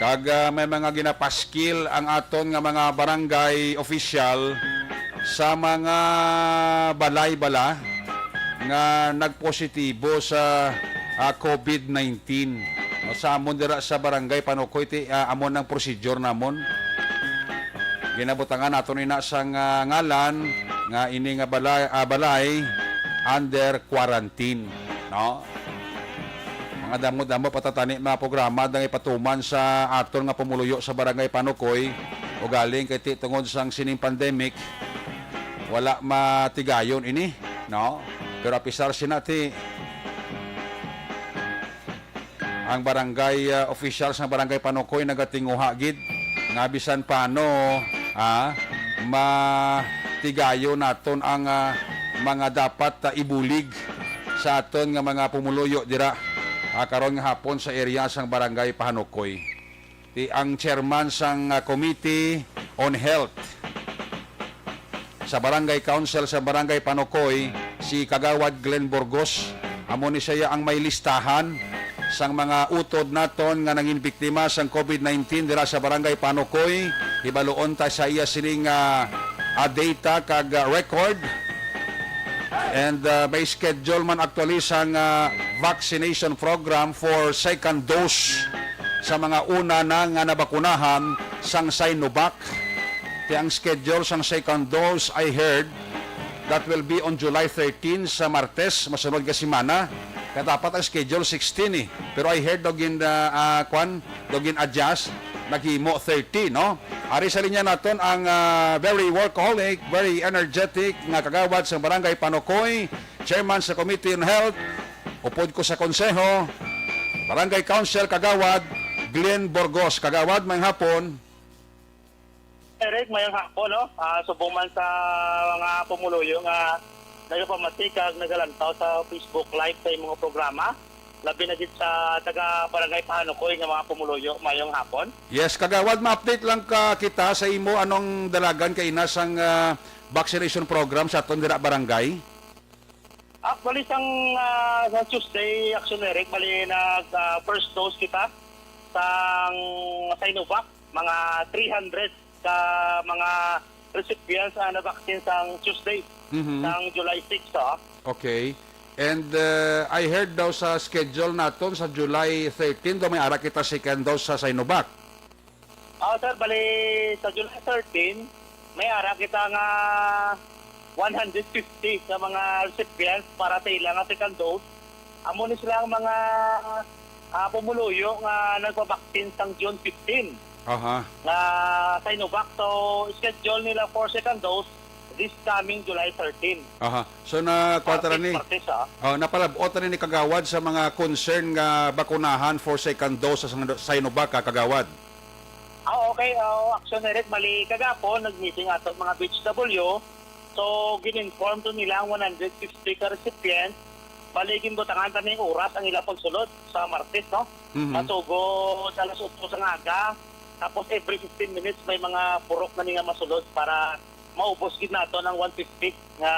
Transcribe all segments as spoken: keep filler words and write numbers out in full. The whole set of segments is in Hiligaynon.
Kag, ah, may mga ginapaskil ang aton nga mga barangay official sa mga balay bala nga nagpositibo sa, ah, covid nineteen. No, sa amon dira sa Barangay Panukoy, ti, ah, amo nang procedure namon. Ginabutangan naton ina sang, ah, ngalan nga ini nga balay, ah, balay under quarantine, no? Mga damo-damo pa ta tani mga programa nga ipatuman sa aton nga pumuluyo sa Barangay Panukoy, ugaling kay ti tungod sang sining pandemic, wala matigayon ini, no? Pero apisar sina ti, ang barangay, ah, official sa Barangay Panukoy nagatinguha gid nga bisan paano, ah, matigayon naton ang, ah, mga dapat, ah, ibulig sa aton nga mga pumuluyo dira, ah, karon nga hapon sa area sang Barangay Panukoy. Ti ang chairman sang, ah, Committee on Health sa Barangay Council sa Barangay Panukoy, si Kagawad Glenn Burgos. Amo ni siya ang may listahan sang mga utod naton nga nangin biktima sang covid nineteen dira sa Barangay Panukoy. Hibaluon ta sa iya sining, ah, ah, data kag, ah, record. And, ah, may schedule man actually sang, ah, vaccination program for second dose sa mga una na nga nabakunahan sang Sinovac. Ti ang schedule sang second dose, I heard, that will be on July thirteen, sa Martes, masunod nga semana. Kaya dapat ang schedule sixteen eh. Pero I heard daw gin, ah, ah, kwan, daw gin-adjust, naghimo thirty, no? Ari sa linya naton ang, ah, very workaholic, very energetic nga kagawad sa Barangay Panukoy, chairman sa Committee on Health, upod ko sa konseho, Barangay Council Kagawad Glenn Burgos. Kagawad, mayong hapon. Eric, mayong hapon, no? Ah, subong man sa mga pumuluyo nga nagapamati kag nagalantaw sa Facebook Live sa imong programa, labi na gid sa taga Barangay Pahanukoy nga mga pumuluyo, mayong hapon. Yes, Kagawad, ma-update lang ka kita sa imo anong dalagan kay ina sang, ah, vaccination program sa aton dira barangay? Actually, sang, ah, sa Tuesday, Action Eric, bali nag, ah, first dose kita sang Sinovac, mga three hundred ka mga recipients ang na-vaccine sang Tuesday, Mhm. sang July six, oh. Okay. And, uh, I heard daw sa schedule naton sa July thirteen daw may ara kita second dose sa Sinovac. Ah, sir, bali, sa July thirteen, may ara kita nga one hundred fifty ka mga recipients para sa ila nga second dose. Amo ni sila ang mga, ah, pumuluyo nga nagpabaksin sang June fifteen Aha. nga Sinovac. So, schedule nila for second dose this coming July thirteen. Aha. So, na, kuwan ta Martes, ni, Martes, ah. Oh, napalabot na ni Kagawad sa mga concern nga bakunahan for second dose sa Sino-, Sinovac, ah, Kagawad? Ah, okay. Ah, Action Direct, bali kagapon, nag-meeting ato mga B H W. So, gin-inform to nila ang one hundred fifty ka recipient. Bali, ginbutangan ta ning oras ang ila pagsulod sa Martes, no? Mhm. Masugod alas otso sa aga. Tapos, every fifteen minutes, may mga purok na ni nga masulod para maubos gid nato ang one fifty nga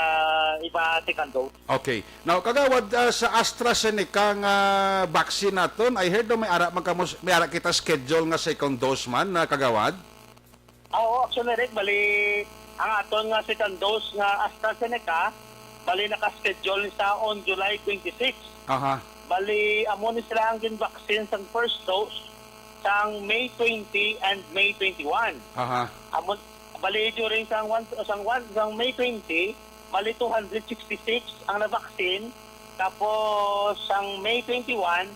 iba second dose. Okay. Now, Kagawad, ah, sa AstraZeneca nga vaccine naton, I heard daw may ara man kamo, may ara kita schedule nga second dose man, na Kagawad? Ah, oo, Action Direct, bali, ang aton nga second dose nga AstraZeneca, bali, naka-schedule ni sa on July twenty-six. Aha. Bali, amo ni sila ang gin-vaccine sang first dose sang May twenty and May twenty-one. Aha. Amo, bali, during sang one, sang one, sang May twenty, bali, two hundred sixty-six ang na-vaccine, tapos sang May twenty-one,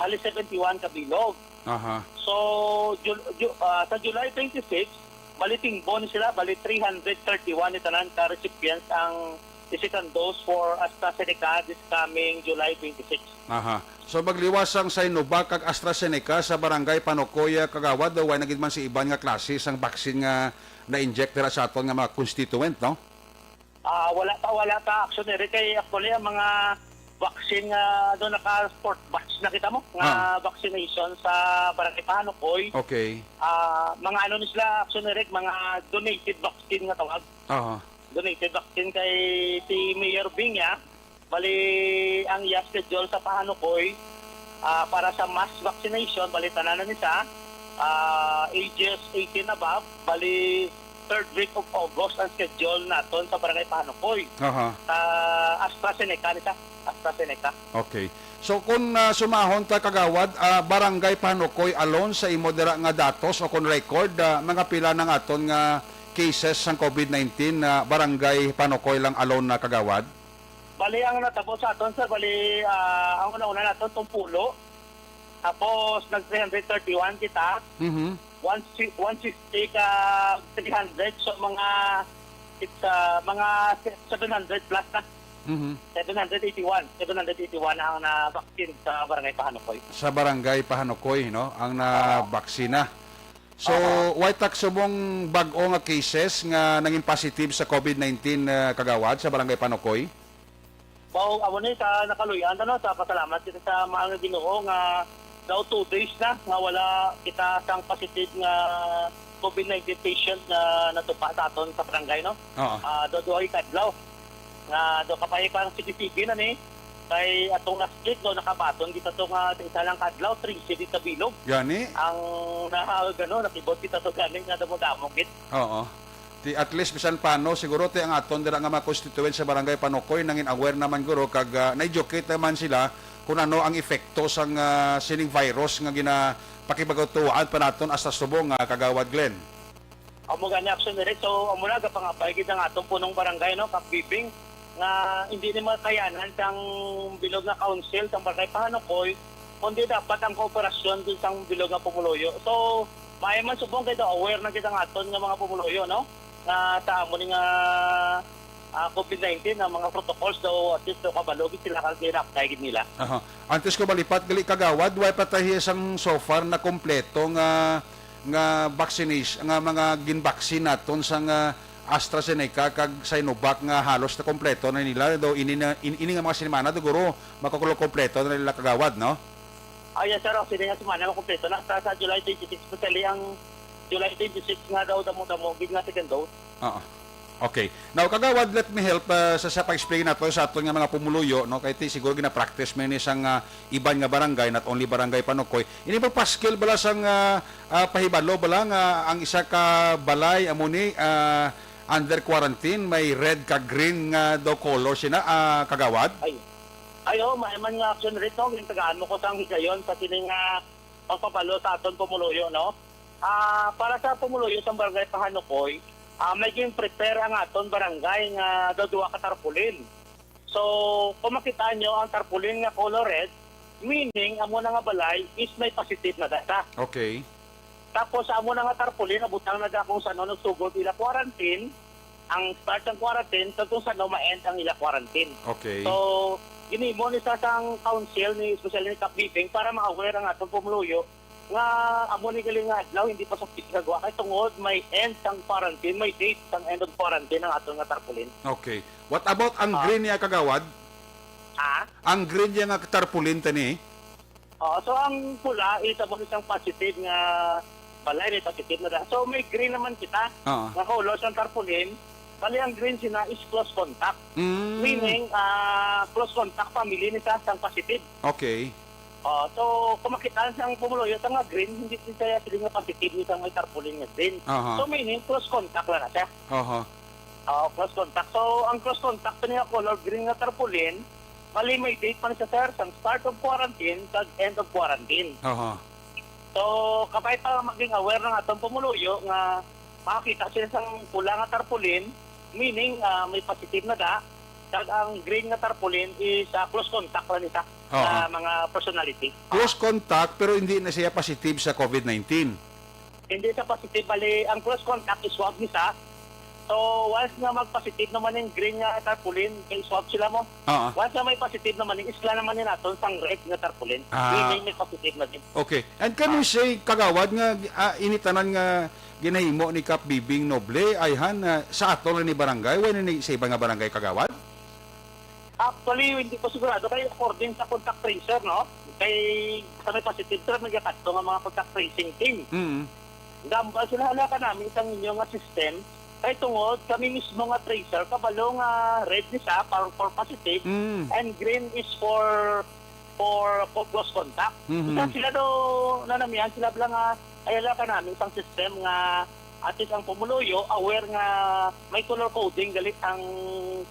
bali, seventy-one ka bilog. Aha. So, Ju-, Ju-, ah, sa July twenty-six, bali, tingbon sila, bali, three hundred thirty-one ni tanan ka recipients ang second dose for AstraZeneca this coming July twenty-six. Aha. So, magliwas ang Sinovac kag AstraZeneca sa Barangay Panukoy, ah, Kagawad, daw way na gid man si iban nga klase sang vaccine nga na-inject dira sa aton nga mga constituent, no? Ah, wala pa, wala pa, Action Direct. Kay actually, ang mga vaccine nga doon naka-fourth batch na kita mo, nga Ah. vaccination sa Barangay Panukoy. Okay. Ah, mga ano ni sila, Action Direct, mga donated vaccine nga tawag. Aha. Donated vaccine kay si Mayor Bing, ya. Bali, ang iya schedule sa Pahanukoy, ah, para sa mass vaccination, bali, tanan na ni sa, ah, ages eighteen above, bali third week of August ang schedule naton sa Barangay Pahanukoy. Aha. Sa AstraZeneca, ni sa AstraZeneca. Okay. So, kung, ah, sumahon ta, Kagawad, ah, Barangay Pahanukoy alone sa imo dira nga datos o kung record, ah, mga pila na nga aton nga cases sang COVID nineteen na Barangay Pahanukoy lang alone na, Kagawad? Bali, ang natabo sa aton, sir, bali, ah, ang una-una naton, Tumpulo. Tapos, nag three hundred thirty-one kita. Mhm. One si-, one sixty ka three hundred. So, mga, it's, ah, mga se-, seven hundred plus na. Mhm. Seven hundred eighty-one. Seven hundred eighty-one ang na-vaccine sa Barangay Pahanukoy. Sa Barangay Pahanukoy, no? Ang Oo. na-vaccina. So, Oo. way tak subong bag-o nga cases nga nangin positive sa COVID nineteen, ah, Kagawad, sa Barangay Pahanukoy? Mao, amo ni sa nakaluy-an, ano, sa pasalamat kita sa Mahal nga Ginoo nga daw two days na nga wala kita sang positive nga COVID nineteen patient nga natupa sa aton sa barangay, no? Oo. Ah, daw duha ka adlaw nga daw kapay pa ang sige-sige na ni kay atong last week, no, nakabaton kita to nga sa isa lang ka adlaw, trese di sa bilog. Gani? Ang na, ano, nakibot kita to gani nga damo-damo gid. Oo. Ti, at least, bisan paano, siguro, ti, ang aton dira nga mga constituents sa Barangay Pahanukoy, nangin aware naman, guro, kag, ah, na-educate naman sila kung ano ang epekto sang, ah, sining virus nga ginapakibagatuan pa naton hasta subong, ah, Kagawad Glenn. Amo gani, Action Direct. So, amo na, gapangabay gid ang atong punong barangay, no, Kap Bibing, nga hindi ni makayanan sang bilog nga council sang Barangay Pahanukoy, kundi dapat ang kooperasyon dun sang bilog nga pumuluyo. So, maayo man subong kay daw aware na kita nga aton nga mga pumuluyo, no? Nga sa amo ni nga, ah, COVID nineteen, ang mga protocols daw, at least daw kabalo gid sila kag ina-apply gid nila. Aha. Antes ko malipat, gali, Kagawad, way pa tayo sang so far na kompleto nga, nga vaccination, nga mga ginbaksin naton sa nga AstraZeneca kag Sinovac nga halos na kompleto na nila. Do ini na, in-, ini nga mga sinimana, do, guro, makukulo kompleto na nila, Kagawad, no? Ah, yes, sir. Ang sini nga semana, makompleto na. Sa, sa July twenty-six, especially ang July twenty-six nga daw damo-damo gid nga second dose. Oo. Okay. Now, Kagawad, let me help, ah, sa, sa pag-explain nato sa aton nga mga pumuluyo, no? Kay ti, siguro gina-practice man ni sang, ah, iban nga barangay, not only Barangay Pahanukoy. Ini ba paskil bala sang, ah, ah, pahibalo bala nga ang isa ka balay amo ni, ah, under quarantine, may red kag green nga daw color sina, ah, Kagawad? Ay, Ay, oo, may man nga, Action Direct, no? Yung tagaan mo ko sang higayon sa sining, ah, pagpabalo sa aton pumuluyo, no? Ah, para sa pumuluyo sa Barangay Pahanukoy, ah, may gin-prepare ang aton barangay nga daw duha ka tarpaulin. So, kung makita nyo ang tarpaulin nga color red, meaning, amo na nga balay is may positive na data. Okay. Tapos, sa amo na nga tarpaulin, nabutang na da kung saan nagsugod ila quarantine, ang start ng quarantine, kag kung saan ma-end ang ila quarantine. Okay. So, ginhimo ni sa sang council, ni, especially ni Kap Bibing, para ma-aware ang atong pumuluyo nga amo ni galing nga adlaw, hindi pa sa pagkagawa kay tungod may end sang quarantine, may date sang end of quarantine ang aton nga tarpaulin. Okay. What about ang Ah. green niya, Kagawad? Ah? Ang green niya nga tarpaulin, tani? Oo, so ang pula is about isang positive nga balay, may positive na da. So may green naman kita Oo. nga color sa tarpaulin. Bali ang green sina is close contact. Mm. Meaning, ah, close contact family ni sa sang positive. Okay. Oh, so kung makita sa ang pumuluyo sa nga green, hindi siya sila nga positive ni sa may tarpaulin nga green. Aha. So meaning close contact lang na siya. Aha. Oh, close contact. So ang close contact pa niya color green nga tarpaulin, Bali, may date man siya, sir, sang start of quarantine kag end of quarantine. Aha. So, kabay pa maging aware ng atong pumuluyo nga makakita sila sang pula nga tarpaulin, meaning, ah, may positive na da, kag ang green nga tarpaulin is, ah, close contact lang ni sa, Aha. sa mga personality. Close contact, pero hindi na siya positive sa COVID nineteen. Hindi sa positive, bali, ang close contact is swab ni sa. So, once nga mag-positive naman yung green nga tarpaulin, kay swab sila mo. Oo. Once nga may positive naman, yung isla naman ni naton sang red nga tarpaulin. Ah. Meaning may positive na din. Okay. And can we Ah. say, Kagawad, nga, ah, ini tanan nga ginahimo ni Kap Bibing Noble, ayhan, ah, sa aton lang ni barangay, wala ni sa iba nga barangay, Kagawad? Actually, hindi ko sigurado kay according sa contact tracer, no? Kay sa may positive, sir, nagkakadto nga mga contact tracing team. Mm. Gambal sila, hala ka namin sa inyo nga system. Kay tungod, kami mismo nga tracer, kabalo nga red ni sa para for positive, Mm. and green is for, for, for close contact. Mhm. Isa sila do, nanamihan sila bala nga Ay, ala ka namin sang system nga at least ang pumuluyo aware nga may color coding gali ang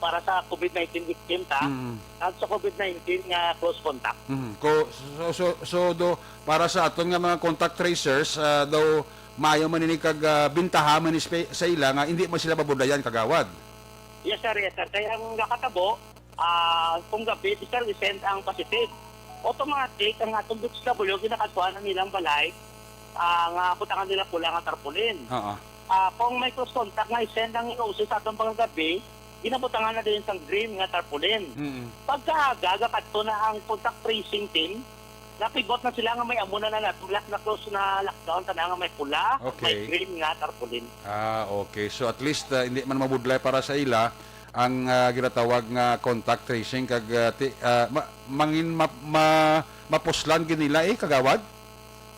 para sa COVID nineteen victim ta, Mm. at sa COVID nineteen nga close contact. Mm. Ko, so, so, so, do, para sa aton nga mga contact tracers, ah, daw maayo man ini kag, ah, bintaha man ni spe-, sa ila nga hindi man sila mabudlayan, kagawad. Yes, sir. Yes, sir. Kaya ang nakatabo, ah, kung gabi, sir, i-send ang positive. Automatic, ang atong D P W, ginakadtuan ang ilang balay, ah, nga butangan nila pula nga tarpaulin. Oo. Ah, kung may close contact nga i-send ang N O C sa atong pagkagabi, ginabutangan na din sang green nga tarpaulin. Mm. Pagkaaga, gakadto na ang contact tracing team, napibot na sila nga may amo na na, na, na close na lockdown, tanan nga may pula, Okay. may green nga tarpaulin. Ah, okay. So, at least, ah, hindi man mabudlay para sa ila ang, ah, ginatawag nga contact tracing kag, ah, ti-, ah, ma-, mangin ma-, ma-, mapuslan gid nila, eh, kagawad?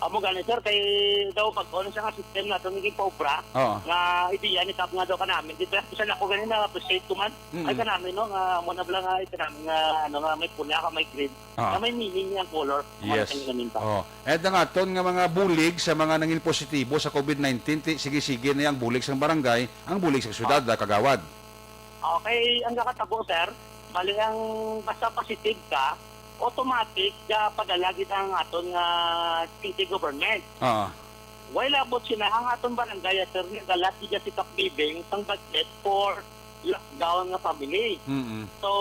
Amo gani, sir, kay daw pag-on siya nga system nato nga ginpaobra, Oo. nga ideya ni Kap nga daw kanami. Di ba, bisan ako gani na-appreciate ko man. Mm. Ay, kanami, no, nga amo na bala nga, ay, kanami nga, ano, nga may pula ka, may green. Ah. Na may meaning ang color. Yes. Ang ganin pa. Oh. And ang aton nga mga bulig sa mga nangin positibo sa COVID nineteen, ti-, sige-sige na ang bulig sang barangay, ang bulig sa syudad, Ah. ah, kagawad. Okay, ang nakatabo, sir, bali ang basta positive ka, automatic, ah, padala gid ang aton nga city government. Ah. While abot sila, ang aton barangay, sir, nagalat gid si Kap Bibing sang budget for lockdown nga family. Mm-mm. So,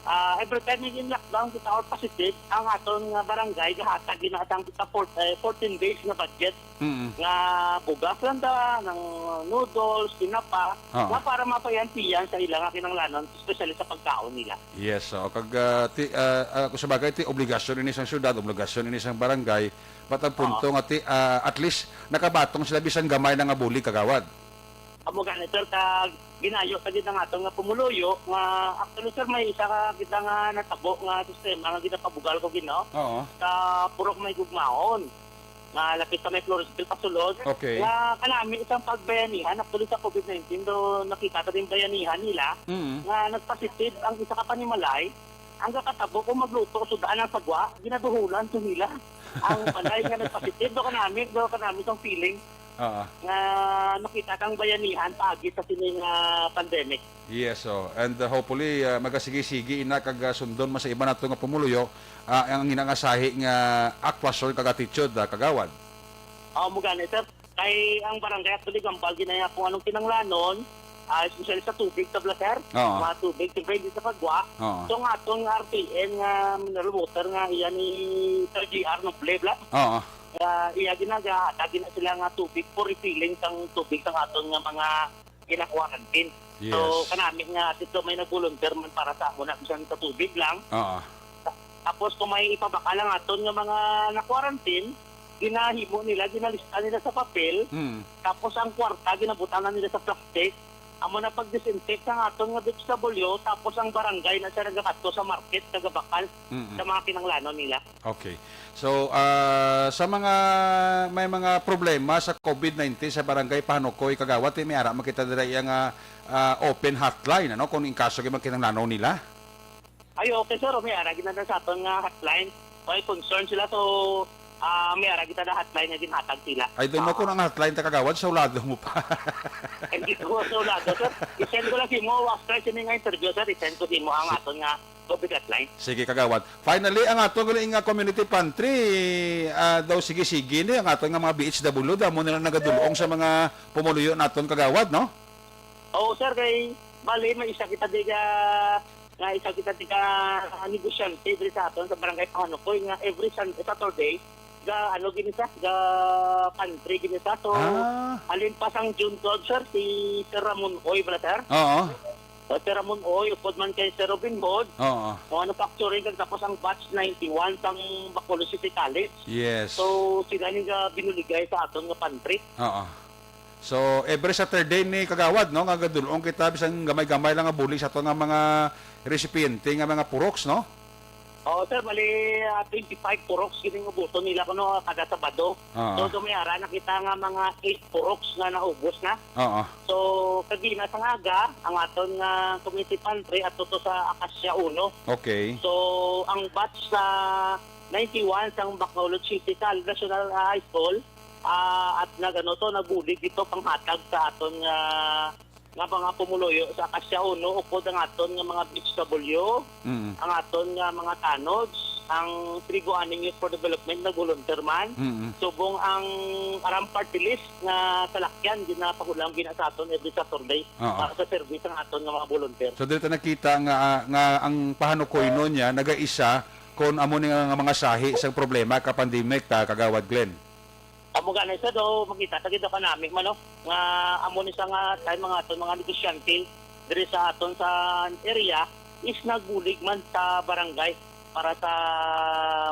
ah, every time naging lockdown kita or positive, ang aton nga barangay gahatag gid na sang kita four-, eh, fourteen days nga budget Mm-mm. nga bugas lang da, ng noodles, tinapa, Oo. nga para mapayantiyan sa ila nga kinahanglanon, especially sa pagkaon nila. Yes, oo. Kag, ah, ti-, ah, ah, kung sa bagay, ti obligasyon ini sang syudad, obligasyon ini sang barangay, but ang punto Oo. nga ti, ah, at least nakabaton sila bisan gamay na nga bulig, kagawad. Amo gani, sir, kag ginayo ta gid ang aton nga pumuluyo nga actually, sir, may isa ka kita nga natabo nga sistema nga ginapabugal ko gid, no? Oo. Sa Purok May Gugmaon, nga lapit sa may Floresville pasulod, Okay. nga kanami isang pagbayanihan actually sa COVID nineteen, do nakita ta din bayanihan nila Mm. nga nagpositive ang isa ka panimalay. Ang kakatabo ko magluto, sudaan ang sagwa, ginaduhulan to nila. Ang balay nga nagpositive, do kanami, do kanami tong feeling Oo. nga makita kang bayanihan paagi sa sining, ah, pandemic. Yes, oh. And, uh, hopefully, uh, magasigi-sigi ina kag, uh, sundon man sa iba nato nga pumuluyo, uh, ang ina nga sahi nga aktwasyon kag attitude, uh, kagawad. Oo, mo gani, sir. Kay ang barangay actually gambal gid na kung anong kinanglanon, ah, especially sa tubig, sa bla, sir. Oo. Mga tubig, siyempre, hindi sa pagwa. Oo. So, nga atong R T N nga mineral water nga iya ni Sir G R Noble, bla. Oo. Ah, iya ginagahatag gid na sila nga tubig for refilling sang tubig sang aton nga mga gina-quarantine. So, Yes. kanami nga, at least, may nag-volunteer man para sa amo na, bisan sa tubig lang. Oo. Ta-, tapos, kung may ipabakal ang aton nga mga na-quarantine, ginahimo nila, ginalista nila sa papel, Mm. tapos ang kwarta, ginabutangan nila sa plastic, amo na pag-disinfect ang aton nga D P W, tapos ang barangay na siya nagakadto sa market, nagabakal Mm-mm. sa mga kinanglanon nila. Okay. So, ah, sa mga, may mga problema sa COVID nineteen sa Barangay Pahanukoy, Kagawad, eh, may ara man kita dira iya nga, ah, open hotline, ano, kung in kaso gyud man kinahanglanon nila? Ay, okay, sir. May ara gid na sa aton nga hotline. May concern sila, so, ah, may ara gid na hotline nga ginhatag sila. I don't know Ah. kung ang hotline ta, Kagawad, sa ulado mo pa. Hindi ko sa ulado, sir. I-send ko lang sa imo after sini nga interview, sir. I-send ko sa imo ang Si- aton nga COVID hotline. Sige, Kagawad. Finally, ang ato gali nga community pantry, ah, daw sige-sige ni ang ato nga mga B H W, damo nila nagadulong sa mga pumuluyo naton, Kagawad, no? Oo, sir, kay bali may isa kita di ka, nga isa kita di ka negosyante diri sa aton sa Barangay Pahanukoy nga every Sun-, Saturday, ga, ano, gini siya, ga pantry gini siya. So, Ah. halin pa sang June twelve, sir, si Sir Ramon Oy, bala, sir? Oo. O, Sir Ramon Oy, upod man kay Sir Robin Hood, Oo. o, manufacturing, kag tapos ang batch ninety-one sang Bacolod City College. Yes. So, sila ni ga binuligay sa aton nga pantry. Oo. So, every Saturday ni Kagawad, no, nga gadulong kita bisan gamay-gamay lang nga bulig sa ato nga mga resipiyente nga mga puroks, no? Oo, sir, bali, ah, twenty-five puroks gid ang ubuson nila kuno kada Sabado. Oo. So, so may ara na kita nga mga eight puroks nga naubos na. Oo. So, kagina sa aga, ang aton nga community pantry ato to sa Acacia uno. Okay. So, ang batch sa ninety-one sang Bacolod City College National High School, ah, at nag-, ano to, nagbulig dito panghatag sa aton nga, nga mga pumuluyo sa Acacia Uno, ukod ang aton nga mga B H W, Mm. ang aton nga mga tanods, ang Trigo Aning Youth for Development nag-volunteer man. Mm. Subong ang Aram Party List nga salakyan, ginapahulam gina sa aton every Saturday Oo. para sa service ang aton nga mga volunteer. So, dito nakita nga, ah, nga ang pahanukoynon niya nagaisa kon amo ni nga mga sahi sang problema ka pandemic, ta, Kagawad Glenn. Amo gani sa do, makita ta gid kanami man, no, nga amo ni sa nga time mga aton mga negosyante diri sa aton sa area is nagbulig man sa barangay para sa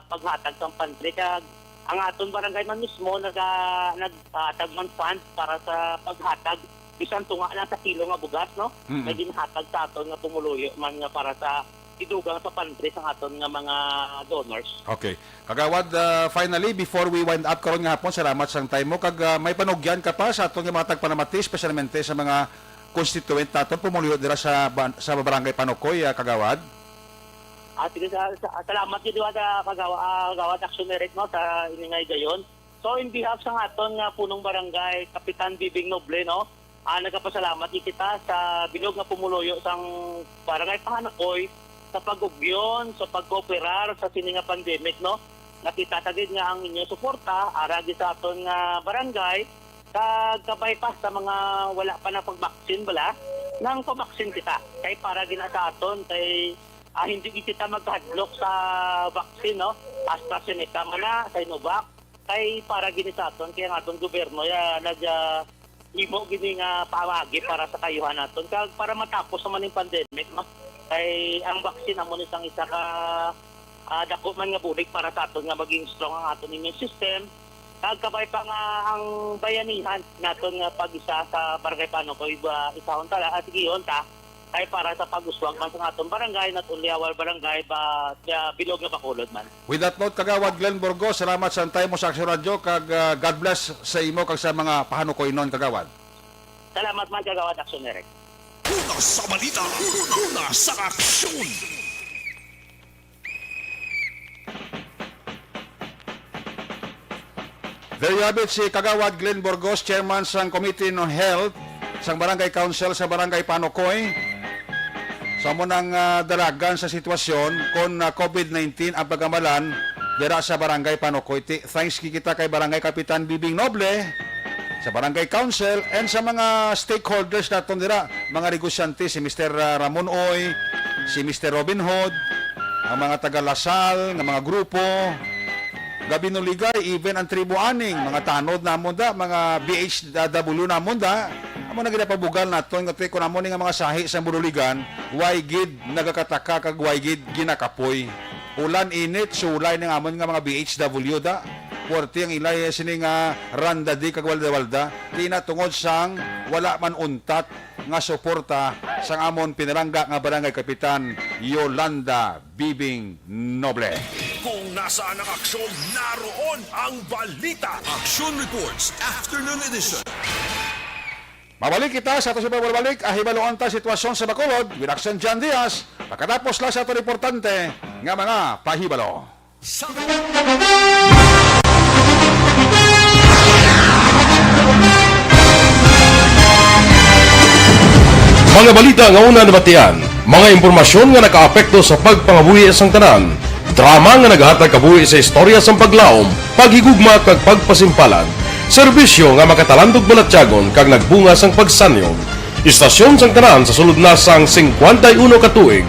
paghatag sang pantry. Kag ang aton barangay man mismo naga-, naghatag man funds para sa paghatag bisan tunga lang sa kilo nga bugas, no? Mm-mm. Nga ginhatag sa aton nga pumuluyo man nga para sa idugang sa pantry sang aton nga mga donors. Okay. Kagawad, ah, finally, before we wind up karon nga hapon, salamat sang time mo. Kag, ah, may panugyan ka pa sa aton nga mga tagpanamati, espesyalmente sa mga constituent naton, pumuluyo dira sa ban-, sa Barangay Panokoy, ah, Kagawad? Ah, sige, sa, sa, salamat gid, Diwata, Kagawa-, ah, Kagawad Action Eric, no, sa iningay dayon. So, in behalf sa aton nga punong barangay, Kapitan Bibing Noble, no, ah, nagapasalamat gid kita sa bilog nga pumuluyo sang Barangay Pahanakoy sa pag-ugyon, sa pagkooperar sa sini nga pandemic, no. Nakita ta gid nga ang inyo suporta ara gid sa aton nga barangay, kag kabay pa sa mga wala pa napag-vaccine bala, nang pabaksin kita. Kay para gina sa aton, kay, ah, hindi gid kita magkahadlok sa vaccine, no? AstraZeneca man na, Sinovac, kay para gini sa aton, kay ang aton gobyerno ya nag, ah, himo gini nga paagi para sa kaayuhan naton, kag para matapos naman yung pandemic, no? Kay ang vaccine amo ni sang isa ka, ah, dako man nga bulig para sa aton nga maging strong ang aton immune system. Kag kabay pa nga ang bayanihan naton nga pag-isa sa Barangay Panokoy, ah, isahon ta la-, ah, sigihon ta, kay para sa pag-uswag man sa aton barangay, not only our barangay, but, ah, bilog nga Bacolod man. With that note, Kagawad Glenn Burgos, salamat sa time mo sa Action Radio, kag, ah, God bless sa imo kag sa mga pahanukoynon, Kagawad. Salamat man, Kagawad Action Eric. Una sa balita, una sa aksyon. There you have it, si Kagawad Glenn Burgos, chairman sang Committee on Health sang Barangay Council sa Barangay Panokoy. Sa amo nang, ah, dalagan sa sitwasyon kon, ah, covid nineteen ang pagamalan dira sa Barangay Panokoy. Ti-, thanks gid kita kay Barangay Kapitan Bibing Noble, sa Barangay Council, and sa mga stakeholders naton dira, mga negosyante, si Mister, ah, Ramon Oy, si Mister Robin Hood, ang mga taga Lasal nga mga grupo, Gabinuligay, even ang Tribo Aning, mga tanod namon da, mga B H W namon da, amo na ginapabugal naton nga ti-, kun amo ni nga mga sahi sang Bunuligan, way gid nagakataka kag way gid ginakapoy. Ulan, init, sulay ning amon nga mga B H W da. Puwerte ang ilay sini nga randadi kag walda-walda. Ti na tungod sang wala man untat nga suporta sang amon pinalangga nga Barangay Kapitan, Yolanda Bibing Noble. Kung nasaan ang aksyon, naroon ang balita. Action Reports, Afternoon Edition. Mabalik kita sa ato sa pagbalik, ahibaluan ta sitwasyon sa Bacolod with Action John Diaz, pagkatapos lang sa ato importante nga mga pahibalo. Sa mga balita nga una nabatian, mga impormasyon nga nakaapekto sa pagpangabuhi sang tanan, drama nga naghatag kabuhi sa istorya sang paglaom, paghigugma kag pagpasimpalan, serbisyo nga makatalandog balatyagon kag nagbunga sang pagsanyon. Istasyon sang tanan sa sulod na sang singkwenta y uno ka tuig.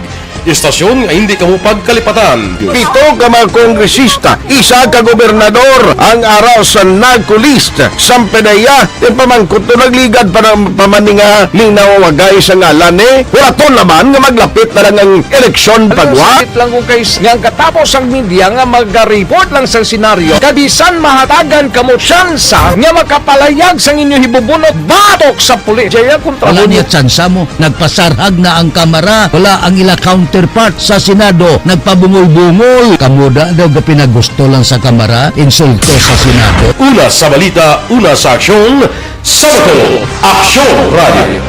Istasyon nga hindi kamo pagkalipatan. Pito ka mga kongresista, isa ka gobernador ang ara sa NAGCO list. Sampedeya, yung pamangkot to nagligad pa ng pamaninga ning nawawagay sa ngalan ni. Wala to naman nga maglapit na lang ang eleksyon pagwa. Sakit lang kung kay nga ang katapos ang media nga maga-report lang sa senaryo, kabisan mahatagan kamo tsansa nga makapalayag sang inyo hibubunot batok sa pulis. Jaya kontra Wala niya tsansa mo. Nagpasarhag na ang Kamara. Wala ang ila counterpart sa Senado. Nagpabungol-bungol. Kamo da daw gapinagusto lang sa Kamara, insulto sa Senado. Una sa balita, una sa aksyon, sa Bacolod, Aksyon Radio.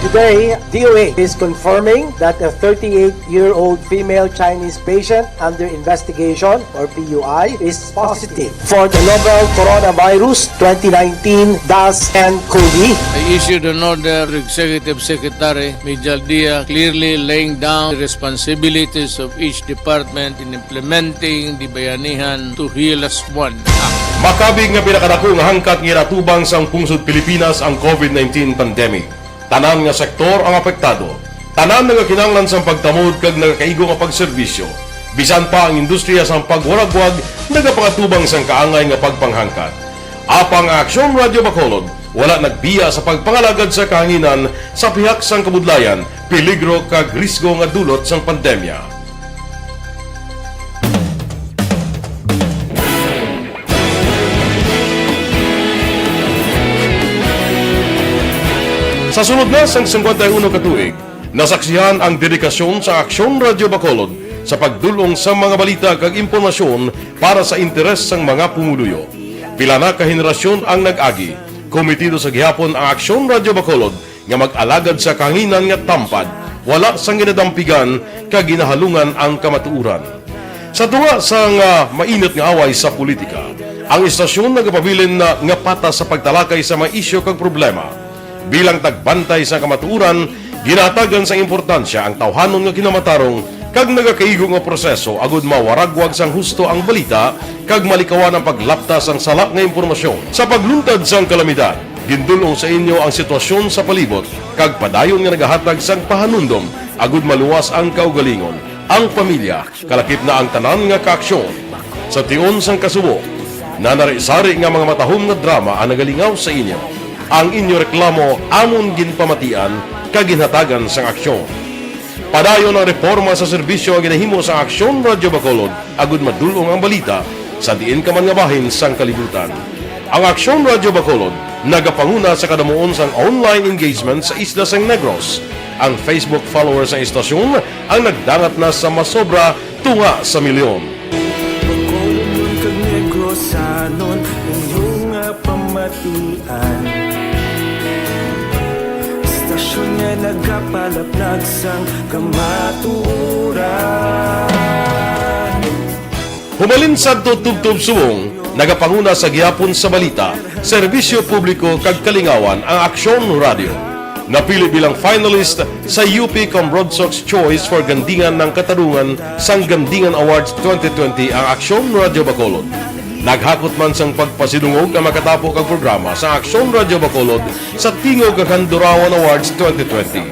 Today, D O H is confirming that a thirty-eight-year-old female Chinese patient under investigation, or P U I, is positive for the novel coronavirus twenty nineteen dash N COVID. I issued an order to Executive Secretary Mijal Dia, clearly laying down the responsibilities of each department in implementing the Bayanihan to Heal As One Act. Makabig nga pinakadako nga hangkat nga ginatubang sang pungsod Pilipinas ang COVID nineteen pandemic. Tanan nga sektor ang apektado. Tanan nagakinahanglan sang pagtamod kag nagakaigo nga pagserbisyo. Bisan pa ang industriya sang pagwaragwag nagapakatubang sang kaangay nga pagpanghangkat. Apang ang Aksyon Radyo Bacolod wala nagbiya sa pagpangalagad sa kahanginan sa pihak sang kabudlayan, peligro kag risgo nga dulot sang pandemya. Sa sulod na sang singkwenta y uno ka tuig, nasaksihan ang dedikasyon sa Aksyon Radyo Bacolod sa pagdul-ong sa mga balita kag impormasyon para sa interes sang mga pumuluyo. Pila na ka henerasyon ang nag-agi. Komitido sa gihapon ang Aksyon Radyo Bacolod nga mag-alagad sa kahanginan nga tampad, wala sang ginadampigan kag ginahalungan ang kamatuoran. Sa tunga sang, ah, mainit nga away sa politika, ang istasyon nagapabilin na nga patas sa pagtalakay sa mga isyu kag problema. Bilang tagbantay sa kamatuoran, ginahatagan sang importansya ang tawhanon nga kinamatarong kag nagakaigo nga proseso agud mawaragwag sang husto ang balita kag malikawan ang paglapta sang sala nga impormasyon. Sa pagluntad sang kalamidad, gindul-ong sa inyo ang sitwasyon sa palibot kag padayon nga nagahatag sang pahanumdom agud maluwas ang kaugalingon, ang pamilya, kalakip na ang tanan nga kaaksyon. Sa tion sang kasubo, nanari-sari nga mga matahom nga drama ang nagalingaw sa inyo. Ang inyo reklamo amon ginpamatian kag ginhatagan sang aksyon. Padayon ang reporma sa serbisyo nga ginahimo sang Aksyon Radyo Bacolod agud madul-ong ang balita sa diin ka man nga bahin sang kalibutan. Ang Aksyon Radyo Bacolod nagapanguna sa kadamuon sang online engagement sa isla sang Negros. Ang Facebook followers sang istasyon ang nagdangat na sa masobra tunga sa milyon. Bacolodnon kag Negrosanon, inyo nga pamatian. Istasyon nga nagapalaplag sang kamatuoran. Humalin sadto tubtob subong, nagapanguna sa gihapon sa balita, serbisyo publiko kag kalingawan ang Aksyon Radio. Napili bilang finalist sa U P Cambronsox Choice for Gandingan ng Katarungan sang Gandingan Awards twenty twenty ang Aksyon Radio Bacolod. Naghakot man sang pagpasidungog ang makatapo kag programa sa Aksyon Radio Bacolod sa Tingog kag Handurawan Awards twenty twenty.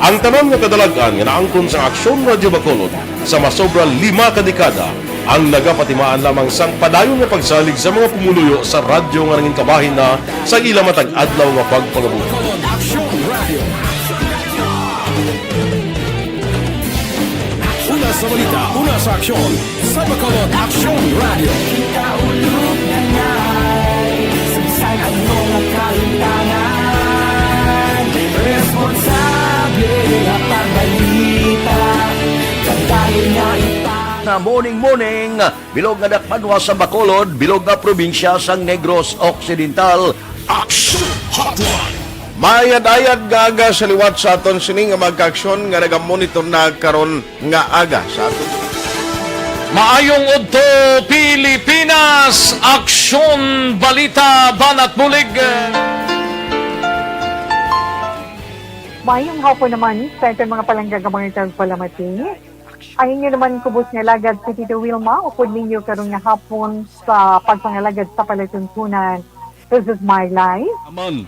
Ang tanan nga kadalag-an nga naangkon sang Aksyon Radio Bacolod sa masobra lima ka dekada ang nagapatimaan lamang sang padayon nga pagsalig sa mga pumuluyo sa radyo nga nangin kabahin na sa ila matag adlaw nga pagpangabuhi. Una sa balita, una sa aksyon, sa Bacolod Aksyon Radio. Kita ulog na ngay, sagsag ang mga kalimtangan. Responsable nga pagbalita, kag tayo nga ipa- Na morning, morning, bilog nga dakbanwa sa Bacolod, bilog nga probinsya sang Negros Occidental. Action Hotline. Maayad-ayad nga aga sa liwat sa aton sini nga mga kaaksyon nga nagamonitor na karon nga aga sa aton. Maayong udto, Pilipinas! Aksyon, balita, banat bulig. Maayong hapon naman sa aton mga palangga nga mga tagpalamati. Ang inyo naman kubos nga alagad si Tito Wilma, upod ninyo karon nga hapon sa pagpangalagad sa palatuntunan. This is my life. Aman,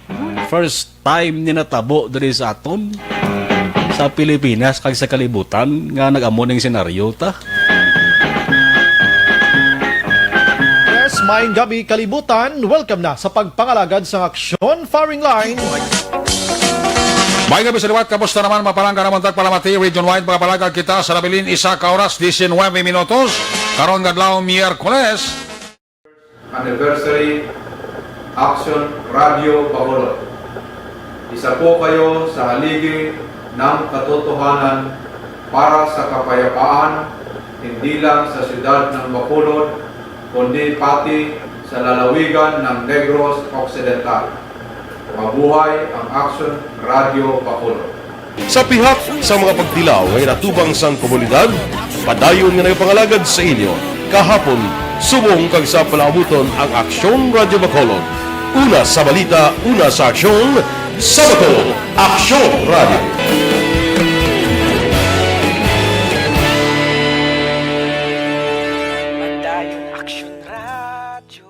first time ni natabo diri sa aton, sa Pilipinas kag sa kalibutan nga nag-amo ning senaryo ta. Yes, maayong gabi, kalibutan. Welcome na sa pagpangalagad sa aksyon firing line. Maayong gabi sa liwat, kamusta naman, mga palangga namon tagpalamati, region wide, mga palangga kita sa nabilin, isa ka oras, diecinuebe minutos, karon nga adlaw, Miyerkules. Anniversary Action Radio Bacolod. Isa po kayo sa haligi ng katotohanan para sa kapayapaan, hindi lang sa siyudad ng Bacolod, kundi pati sa lalawigan ng Negros Occidental. Mabuhay ang Action Radio Bacolod. Sa pihak sa mga pagtilaw nga ginatubang sang komunidad, padayon nga nagapangalagad sa inyo kahapon subong kag sa palaabuton ang Aksyon Radio Bacolod. Una sa balita, una sa aksyon, sa Bacolod, Aksyon Radio. Padayon Aksyon Radio.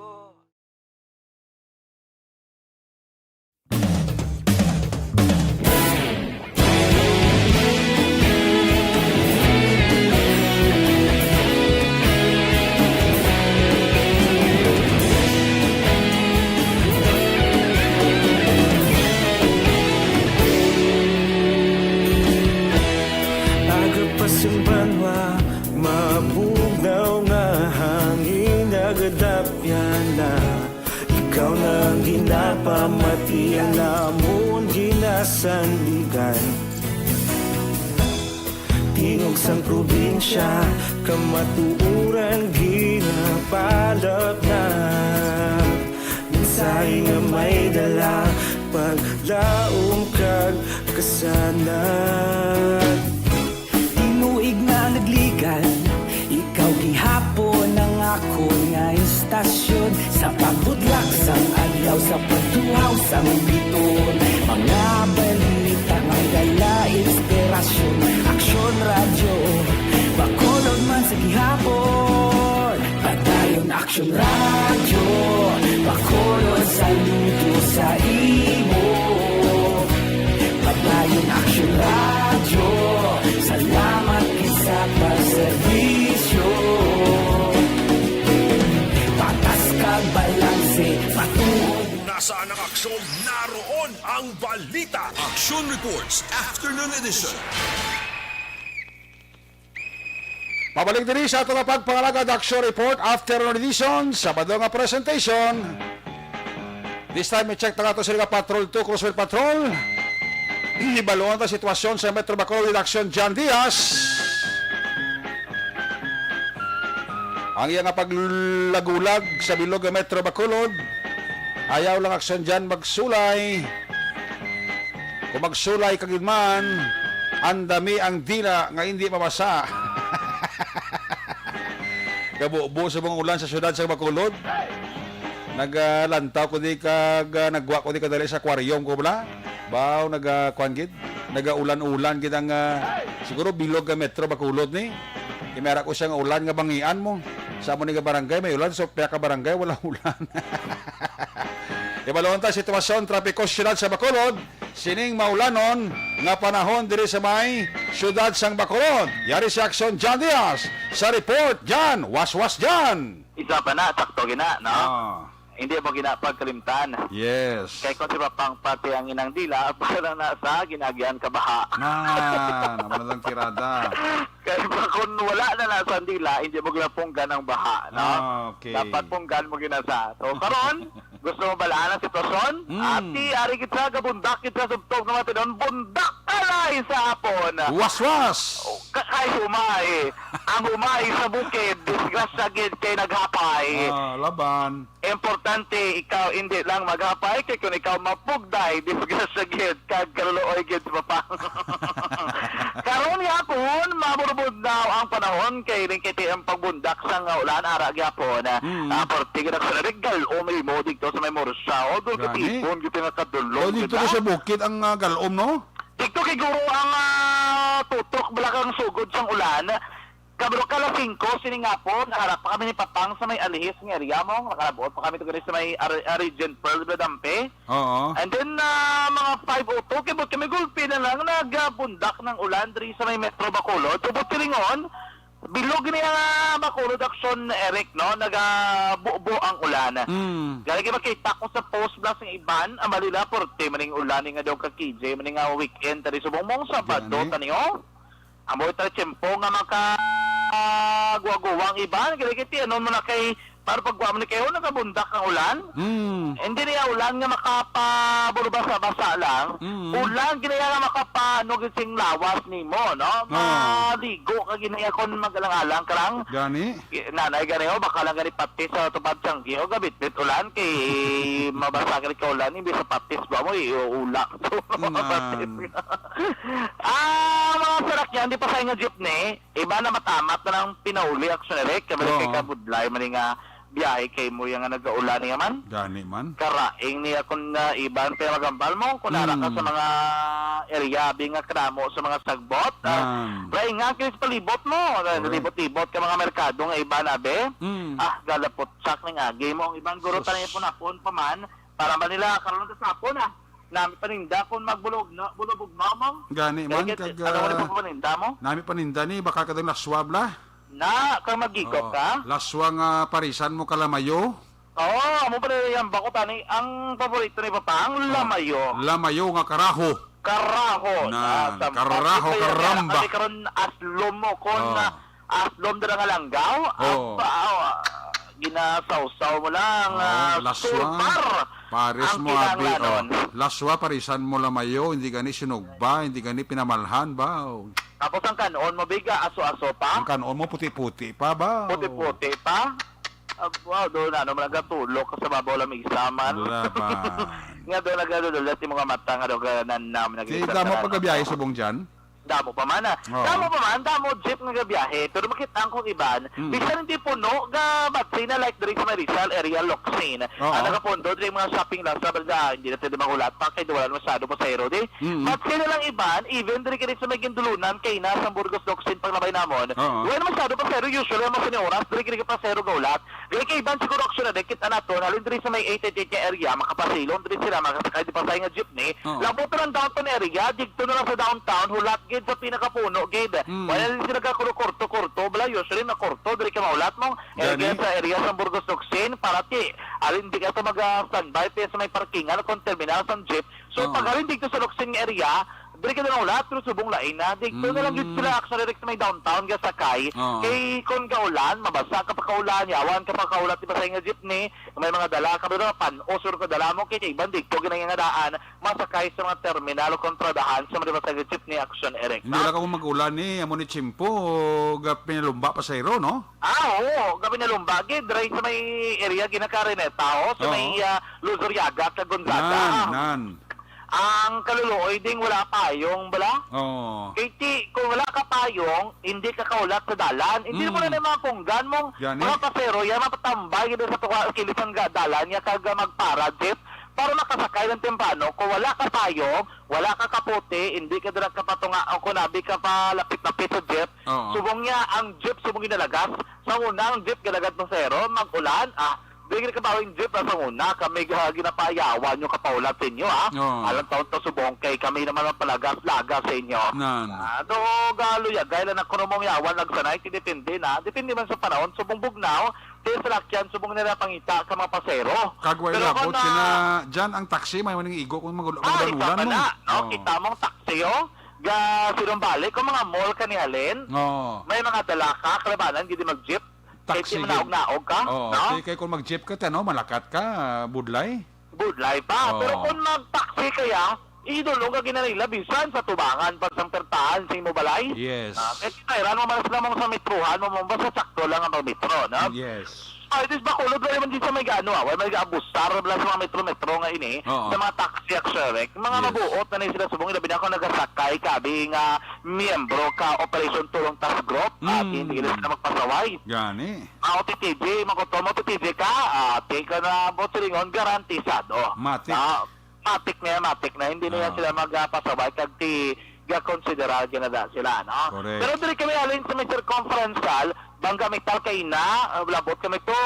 Aga pa sing banwa, mabugnaw nga hangin, nagadapyan na. Ikaw na ang ginapamati, ang amon ginasandigan. Tingog sang probinsya, kamatuoran ginabalot na. Mensahe nga may dala, paglaom kag kasanag. Tinuig na nagligan, ikaw gihapon ang akon nga istasyon. Sa pagbudlak sang adlaw, sa pagduhaw sang biton, mga balita nga dala inspirasyon. Aksyon Radyo, Bacolod man sa gihapon. Padayon Aksyon Radyo, Bacolod, saludo sa imo. Padayon Aksyon Radyo, salamat gid sa pagserbisyo. Patas kag balanse, matuod. Kung nasaan ang aksyon, naroon ang balita. Action Reports, Afternoon Edition. Pabalik diri sa ato nga pagpangalagad, Action Report, Afternoon Edition, Sabado nga presentation. This time, i-check ta nga ato sila nga Patrol two, Cruiser Patrol. Ibaluan ta sitwasyon sa Metro Bacolod with Action John Diaz. Ang iya nga paglagulag sa bilog nga Metro Bacolod, ayaw lang, Action John, magsulay. Kung magsulay ka gid man, andami ang dila nga indi mabasa. Kabubo sa mga ulan sa siyudad sa Bacolod. Nagalantaw ko di kag, ah, nagwa ko di kadali sa aquarium ko bala. Baw, naga, kuwan gid. Nagaulan-ulan gid ang, ah, siguro bilog nga Metro Bacolod ni. Kay may ara ko siya nga ulan nga bangian mo. Sa amo ni nga barangay, may ulan. So, pila ka barangay, wala ulan. Ibaluan ta sitwasyon, trapiko, siyudad sa Bacolod. Sining maulanon nga panahon diri sa may siyudad sang Bacolod. Yari si Action John Diaz sa report. Jan, waswas Jan! Isa pa na, sakto gina, no? Ah. Hindi mo gina pagkalimtan. Yes. Kay kung si Papang pati ang inang dila, para na sa ginagian ka baha. Na, naman lang tirada. Kay pa kung wala na na sa dila, hindi mo ginapunggan ang baha, no? Ah, okay. Dapat punggan mo ginasa. So, karon, gusto mo balaan ang sitwasyon? Mm. Ati, ari kita, gabundak kita, subtog naman tinon, bundak ka na sa hapon. Waswas! Kakay humay. Ang humay sa bukid, disgrasya gid kay naghapay. Ah, laban. Importante, ikaw hindi lang maghapay, kay kung ikaw mapugday, disgrasya gid, kag kaluluoy gid sa papa. Karon nga hapon, maburbudnaw ang panahon, kay rin kay ang pagbundak sa nga ulan, ara gyapon. Mm. Ah, porte gid ang sinarig, galom imo dito sa may Mursa. O, doon Gani? Katipon, gid nga kadulom, O, dito gid, ka ah. Sa bukid ang, ah, galom, no? Dito kay guro ang, ah, tutok, balakang sugod sang ulan. Kabro ka alas singko, sining hapon, naharap pa kami ni Papang sa may Alihis nga area mo. Nakalabuot pa kami to gani sa may Ar-, ah, Regent Pearl, Bradampe. Oo. And then, ah, mga five oh two, kibot kami gulpi na lang, nagbundak ng ulan diri sa may Metro Bacolod. Tubot pilingon, bilog ni ang, ah, Bacolod Action, Eric, no? Nagabubo ang ulan. Mm. Gani kay makita ko sa post blast ng iban, ang Manila, porte maning ulan nga daw ka K J, maning, ah, weekend, tadi subong mong Sabado, Gani. Tani, oh. Amo ito tiyempo nga maka-, ah, guwa-guwa ang iban. Kaya kiti, ano mo na kay Para pagwa mo ni kayo, nagabundak ang ulan. Mm. Hindi niya ulan nga makapaburbasa-basa lang. Mm. Ulan, ginaya nga makapano gid sing lawas nimo, no? Ah. Maligo ka ginaya kon magalang-alang ka lang. Gani? Nanay gani, oh, baka lang gani patis sa tubad sang giyo, gabitbit ulan, kay mabasa gani ka ulan, imbis sa patis ba mo, iuula. Nan. Patis. Ah, mga sarakyan, di pa sa nga jeepney, iba na matamat na lang pinauli, actually, kay balik kay Oo. Kabudlay, mali nga biyahe kay mo yung nga nagaulan niya man. Gani man. Karaing niya kung, ah, iban pa yung magambal mo, kung nara ka Mm. sa mga area, bi nga kadamo sa mga sagbot. Ah, Yan. Laing nga, kinis palibot mo. Correct. Libot-libot ka mga merkado nga iban, abi. Mm. Ah, galapot sak ning agi mo. Ang iban, guro, Sus. Tayo po na, phone pa man. Para ba nila, karon ka sa phone, ah. Nami paninda kung magbulog na, bulubog na, ma'am. Gani man, kag, ano, ano ah, pa paninda mo? Nami paninda ni, baka kadang laswa bla. Na, kang magikop Oo. Ka? Laswa nga parisan mo kalamayo. Oo, amo pa rin yan. Bako tani, ang paborito ni Papa, ang Oh, lamayo. Lamayo nga karaho. Karaho. Na, Nan, sampas karaho, ito yan, karamba. Yan, karon, aslom mo kon Oh. Na aslom dira nga langgaw. Oh. Aba, ah, ginasawsaw mo lang, Oh, ah, laswa. Sulfur Pares ang mo, abi, kinahanglanon. Oh. Laswa, parisan mo lamayo, hindi gani sinugba, hindi gani pinamalhan ba? Oh. Tapos ang kanon mo, biga, aso-aso pa? Ang kanon mo, puti-puti pa ba? Oh. Puti-puti pa? Ah, wow, doon, ano, nagatulo ka sa babaw lamisa man. Laban. Nga doon, nagdudulot yung mga mata, nga doon, nanam, Kay nag-isa damo ka na, pagkabiyahe no? Subong dyan? Damo pa man, ah. Oo. Damo pa man, damo jeep nga gabiyahe. Pero makita ang kung iban, Mm. bisan hindi puno, ga, batsi na, like, diri sa may Rizal area, Locsin. Oo. Ah, nakapondo diri mga shopping lang sa balda, hindi na pwede mahulat pa, kay wala na masyado pasahero, di. Mm. Batsi na lang iban, even diri kini sa may Gindulunan, kay na sa Burgos, Locsin, panglabay namon. Oo. Wala na masyado pasahero, usually, ang mga sini oras, diri kini pasahero gaulat. Diri kay iban siguro aksyon na, di, kita nato, halin diri sa may eight eight eight nga area, makapasilong diri sila, makasakay di pasay nga jeepney. Oo. Labot na lang downtown area, dito na lang sa downtown, hulat gid sa pinakapuno gid. Mm. Wala din sila kakulo kurto-kurto, bala, usually na kurto, diri ka maulat mo. Gani? Area sa area sa Burgos Locsin, para ti, alin di ka sa mag-standby, ti sa may parkingan o kung terminal sa jeep. So, Oo. Pag alin dito sa Locsin nga area, diri ka na lang ulat, pero subong lain na. Dito na lang yun Mm. Sila, actually, direct sa may downtown, gasakay. Oo. Kay, kung gaulan, mabasa ka pa kaulan, yawan ka pa kaulat, di ba sa nga jeepney, may mga dala ka, pero pan-, usor ko dala mo, kay, kay iban dito, ginangyang daan, masakay sa mga terminal o kontradahan sa mga, di ba, sa jeepney action, Eric, Hindi ha? Lang ako mag-ulan ni, amo ni Chimpo, ga pinalumba pa sa iro, no? Ah, oo, gabi na lumba, gid, diri sa may area, ginakarineta, oh, sa Oo. May, ah, Luzuriaga, kag Gonzaga. Nan, nan. Ang kaluluoy ding wala payong, bala? Oo. Kay ti, kung wala ka payong, hindi ka kaulat sa dalan. Hindi mo Mm. Na yung mga punggan mong Gani? Mga pasero, yan, mapatambay, hindi sa tuwa, kilis ang ga-, dalan, niya kag, ah, magpara, jeep, para makasakay ng temprano. Kung wala ka payong, wala ka kapote, hindi ka dira kapatunga, o kung nabi ka pa lapit-lapit sa jeep, Oo. Subong niya, ang jeep, subong ginalagas. Sa una, ang jeep, galagas pasero, mag-ulan, ah, Di gid kabaw ang jeep, ah, sa una, kami ga-, ginapayawan yung kapaulat sa inyo, ah. Oo. Alang taon to subong kay kami naman ang palagas-lagas sa inyo. Nan. Ah, do, galuyagay lang na kuno mong yawan, nagsanay, ti depende na. Depende man sa panahon, subong bugnaw, ti salakyan, subong nila pangita ka mga pasero. Kag way Pero labot kung na sina, dyan ang taxi, may maning igo kung mag-, Ah, mag-ulan-ulan isa pa mo. Na, no? Oo. Kita mong taxi, oh. Ga, sinumbalik, kung mga mall ka ni halin, Oo. May mga dala ka, kalabanan, gid mag-jeep. Taxi Kay di gid. Manaog-naog ka, Oo, no? Kay, kay kung mag-jeep ka, tano, malakat ka, budlay. Budlay pa. Oo. Pero kung mag-taxi kaya, idulong ka ginanila, bisan sa tubangan, pag sa pertahan, sa imo balay. Yes. Ah, kay kairan mo man sila mong sa metrohan mo, mong basta sakto lang ang pag-metro, no? Yes. Ay, dis ba kulod, wala man din sa may gaano, ah. Wala man nag-abusar, wala sa mga metro-metro nga ini, Oo. Sa mga taxi, actually. Mga Yes. Mabuot na ni sila subong, labi na ako nagasakay, kabi nga miyembro ka Operation Tulong Task Group, ah, Mm. Hindi na sila magpasaway. Gani. Ah, O T T J, magutom, O T T J ka, ah, take ka na, Boss Ringon, garantisado. Matik. Ah, matik na yan, matik na. Hindi na yan Ah. Sila magpasaway, kag ti, ga-considerar, ginada sila, no? Correct. Pero diri kami, alin sa may circumferential, bangga metal kay na, ah, labot kami to,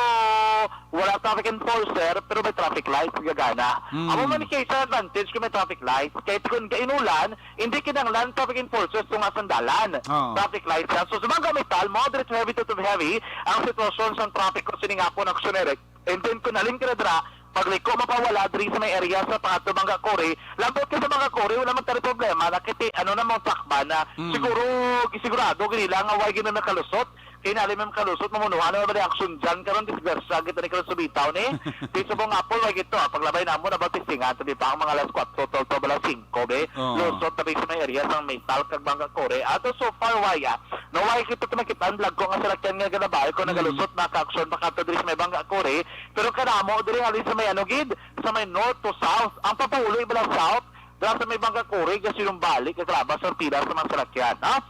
wala traffic enforcer, pero may traffic lights, gagana. Mm. Amo man kay sa advantage kung may traffic lights, kay kung gainulan, Hindi kinahanglan traffic enforcers tunga sandalan. Oo. Traffic lights lang. So, sa mga metal, moderate to heavy to, to heavy, ang sitwasyon sa traffic ko sining hapon, aksyon, Eric. And then, kung halin ka na dira, Pagliko mapawala diri sa may area sa pangadto Mangga Kuri, labot ka sa Mangga Kuri, wala man tani problema, nakiti, ano na mo, sakban na. Mm. Siguro, gisigurado gid nila nga way gid na nakalusot. Kay nali man kalusot, mamunuhan na ba ni aksyon dyan? Karon, disgrasya kita ni karon sa bitaw ni. Di subong nga po, way gito, ah, paglabay namo na ba, testingan, sabi pa ang mga alas kuwatro, tol, tol, alas singko, be. Oo. Lusot na, be, sa may area sang Metal kag Mangga Kuri. Ato, so far, way, ah. No, way kita nakita ang vlog ko nga salakyan nga ganabayo ko Mm. nagalusot, mga ka-aksyon, makato diri sa may Mangga Kuri. Pero kanamo, diri nga sa may, ano, gid, sa may north to south, ang papauli bala south, dira sa may Mangga Kuri, kasi yung balik, kaklaba sa pila sa mga salakyan, ha?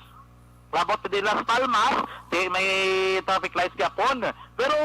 Labot din Las Palmas, di may traffic lights gyapon. Pero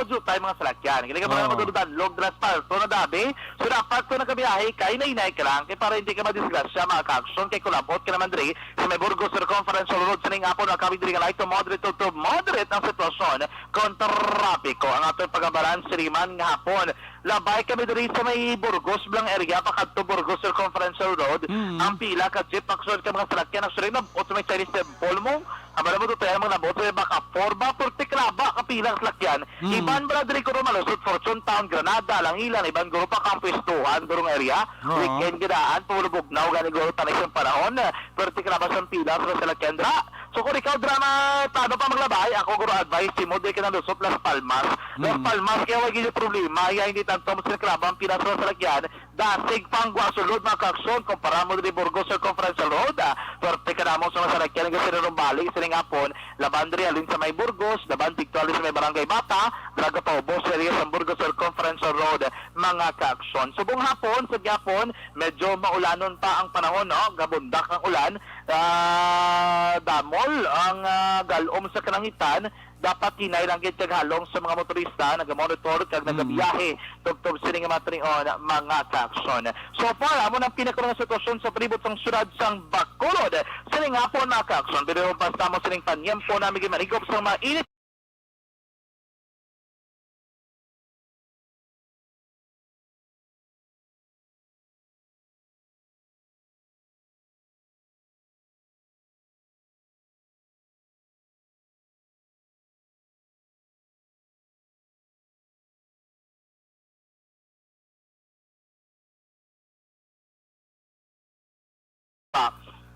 jutay mga salakyan. Kini ka mga Oo. maduludan, log dira sa palto na dabi. So dapat kung nakabiyahe, kay nainay ka lang. Kay para hindi ka madisgrasya, mga ka-aksyon, kay kulabot ka naman diri sa may Burgos Circumferential Road sa ning hapon, makabig diri nga light to moderate to, to moderate ang sitwasyon. Kung trapiko, ang atong pagabalan, siriman nga hapon. Labay kami diri sa may Burgos, Blang area, pakadto Burgos Circumferential Road. Mm. Ang pila ka jeep, actually, ka mga salakyan, actually, nabuot sa may Chinese Temple mo. Ang mga nabuot tayo, mga nabuot sa may Baca Four, ba, Forte Clava, kapila ka salakyan. Mm. Iban ba diri ko malusot, Fortune Town, Granada, Langilan, iban guro pa kang pwestuhan, durong area. Oo. Weekend gadaan, pulubog na, gani guro tanis ang panahon. Pwerte ka na ba sang pila sa salakyan, dra? So, kung ikaw, dra, na, paano pa maglabay? Ako, guro, advice, si mo, di ka na lusot, Las Palmas. Las Mm. Palmas, kaya wala gid problema. Iya, hindi tanto mo sila klaba ang pila sa salakyan. Dasig pang gwa sulod, mga ka-aksyon, kumpara mo diri Burgos Circumferential Road, ah. Pwerte ka na mo sa mga salakyan, nga sila rumbalik, siling hapon, laban diri, alin sa may Burgos, laban dito, alin sa may Barangay Bata, draga pa ubos, area sa Burgos Circumferential Road, mga ka-aksyon. Subong hapon, sa gihapon, medyo maulanon pa ang panahon, no? Gabundak ang ulan, ah, damol ang, ah, galom sa kalangitan. Dapat hinay lang gid kag halong sa mga motorista nagamonitor kag Mm. nagabiyahe tubtob sini nga mga tinion, mga ka-aksyon. So far, amo nang pinakauna nga sitwasyon sa palibot sang siyudad sang Bacolod. Sining hapon, mga ka-aksyon, pero basta mo sining panyempo na may manigop sang mainit.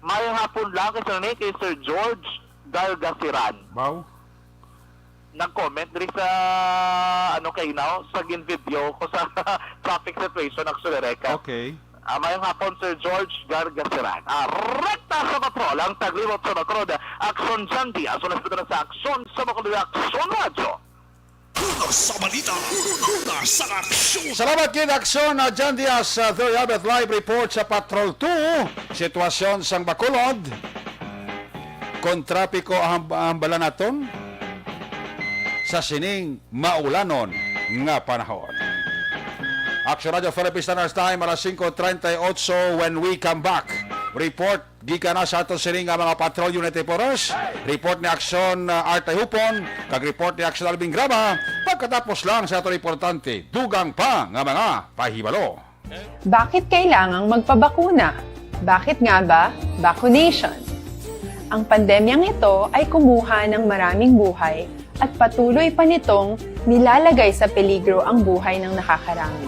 Mayong hapon lang kay Sir Nick, kay Sir George Gargasiran. Wow. Nag-comment diri sa, ano, kay now, sa gin-video ko sa traffic situation, actually, Reka. Okay. Ah, mayong hapon, Sir George Gargasiran. Ah, rekta sa patrol, ang taglibot sa Bacolod, Aksyon Sandy, aso na sa Aksyon sa Bacolod, Aksyon Radyo. Una sa balita, una sa aksyon. Salamat gid, Aksyon, uh, John Diaz, uh, Doy Abet, live report sa Patrol two. Sitwasyon sang Bacolod. Kon trapiko ang, ang bala naton sa sining maulanon nga panahon. Aksyon Radyo Philippine Standard Time, alas singko treinta y ocho when we come back. Report gikan na sa aton sini nga mga patrol unit reporters, report ni Aksyon, uh, Art Hupon, kag report ni Aksyon Alvin Graba, pagkatapos lang sa aton importante, dugang pa nga mga pahibalo. Bakit kailangang magpabakuna? Bakit nga ba vaccination? Ang pandemyang ito ay kumuha ng maraming buhay at patuloy pa nitong nilalagay sa peligro ang buhay ng nakakarami.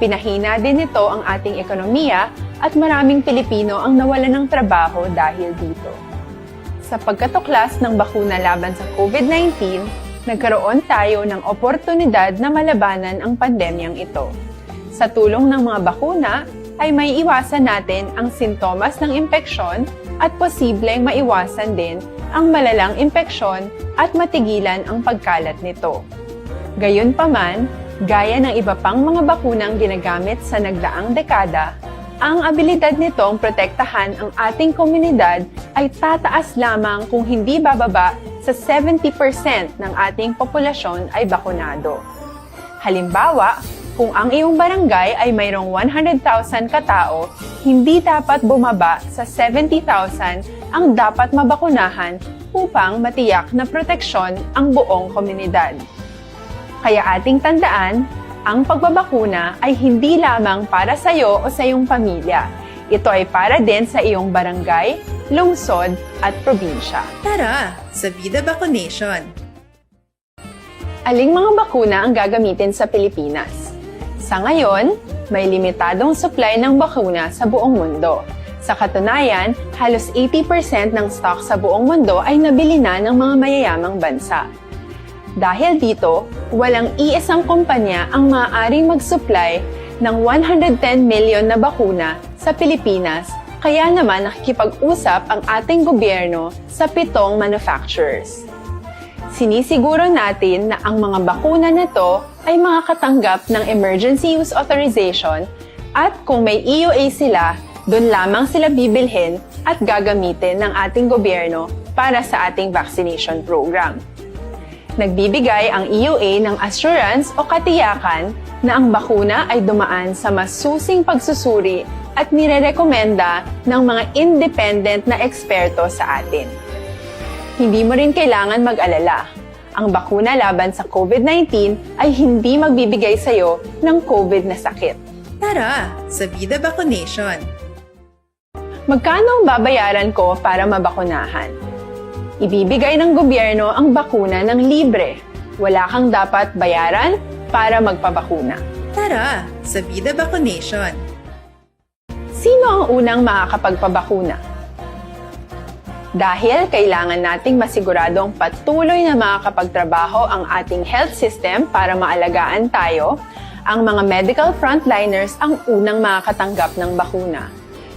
Pinahina din nito ang ating ekonomiya at maraming Pilipino ang nawalan ng trabaho dahil dito. Sa pagkatuklas ng bakuna laban sa COVID nineteen, nagkaroon tayo ng oportunidad na malabanan ang pandemyang ito. Sa tulong ng mga bakuna, ay maiiwasan natin ang sintomas ng impeksyon at posibleng maiwasan din ang malalang impeksyon at matigilan ang pagkalat nito. Gayunpaman, gaya ng iba pang mga bakunang ginagamit sa nagdaang dekada, ang abilidad nitong protektahan ang ating komunidad ay tataas lamang kung hindi bababa sa seventy percent ng ating populasyon ay bakunado. Halimbawa, kung ang iyong barangay ay mayroong one hundred thousand katao, hindi dapat bumaba sa seventy thousand ang dapat mabakunahan upang matiyak na proteksyon ang buong komunidad. Kaya ating tandaan, ang pagbabakuna ay hindi lamang para sa iyo o sa iyong pamilya. Ito ay para din sa iyong barangay, lungsod, at probinsya. Tara, sa Vida Vaccination! Aling mga bakuna ang gagamitin sa Pilipinas? Sa ngayon, may limitadong supply ng bakuna sa buong mundo. Sa katunayan, halos eighty percent ng stock sa buong mundo ay nabili na ng mga mayayamang bansa. Dahil dito, walang iisang kumpanya ang maaaring mag-supply ng one hundred ten million na bakuna sa Pilipinas, kaya naman nakikipag-usap ang ating gobyerno sa pitong manufacturers. Sinisiguro natin na ang mga bakuna na to ay makakatanggap ng emergency use authorization, at kung may E U A sila, doon lamang sila bibilhin at gagamitin ng ating gobyerno para sa ating vaccination program. Nagbibigay ang E U A ng assurance o katiyakan na ang bakuna ay dumaan sa masusing pagsusuri at nirerekomenda ng mga independent na eksperto sa atin. Hindi mo rin kailangan mag-alala. Ang bakuna laban sa COVID nineteen ay hindi magbibigay sa iyo ng COVID na sakit. Tara sa Vida Vacunation! Magkano ang babayaran ko para mabakunahan? Ibibigay ng gobyerno ang bakuna ng libre. Wala kang dapat bayaran para magpabakuna. Tara sa Vida Vacunation! Sino ang unang makakapagpabakuna? Dahil kailangan nating masiguradong patuloy na makakapagtrabaho ang ating health system para maalagaan tayo, ang mga medical frontliners ang unang makakatanggap ng bakuna.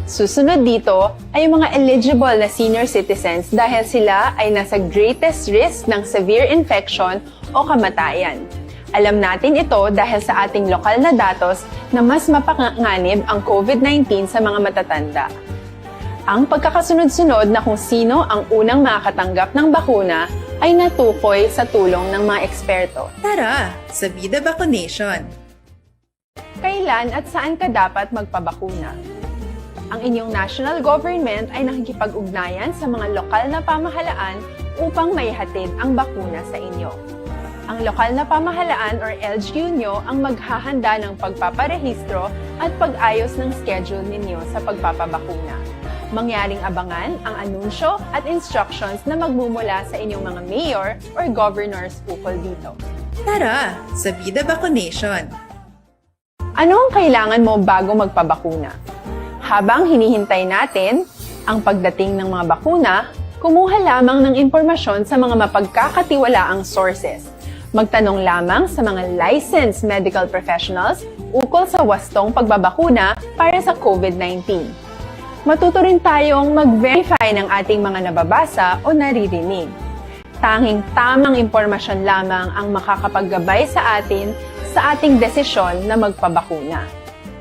Susunod dito ay ang mga eligible na senior citizens dahil sila ay nasa greatest risk ng severe infection o kamatayan. Alam natin ito dahil sa ating lokal na datos na mas mapanganib ang COVID nineteen sa mga matatanda. Ang pagkakasunod-sunod na kung sino ang unang makakatanggap ng bakuna ay natukoy sa tulong ng mga eksperto. Tara sa Vida Vacunation! Kailan at saan ka dapat magpabakuna? Ang inyong national government ay nakikipag-ugnayan sa mga lokal na pamahalaan upang maihatid ang bakuna sa inyo. Ang lokal na pamahalaan or L G U nyo ang maghahanda ng pagpaparehistro at pag-ayos ng schedule ninyo sa pagpapabakuna. Mangyaring abangan ang anunsyo at instructions na magmumula sa inyong mga mayor or governors ukol dito. Tara sa Vida Vacunation! Ano ang kailangan mo bago magpabakuna? Habang hinihintay natin ang pagdating ng mga bakuna, kumuha lamang ng impormasyon sa mga mapagkakatiwalaang sources. Magtanong lamang sa mga licensed medical professionals ukol sa wastong pagbabakuna para sa COVID nineteen. Matuto rin tayong mag-verify ng ating mga nababasa o naririnig. Tanging tamang impormasyon lamang ang makakapaggabay sa atin sa ating desisyon na magpabakuna.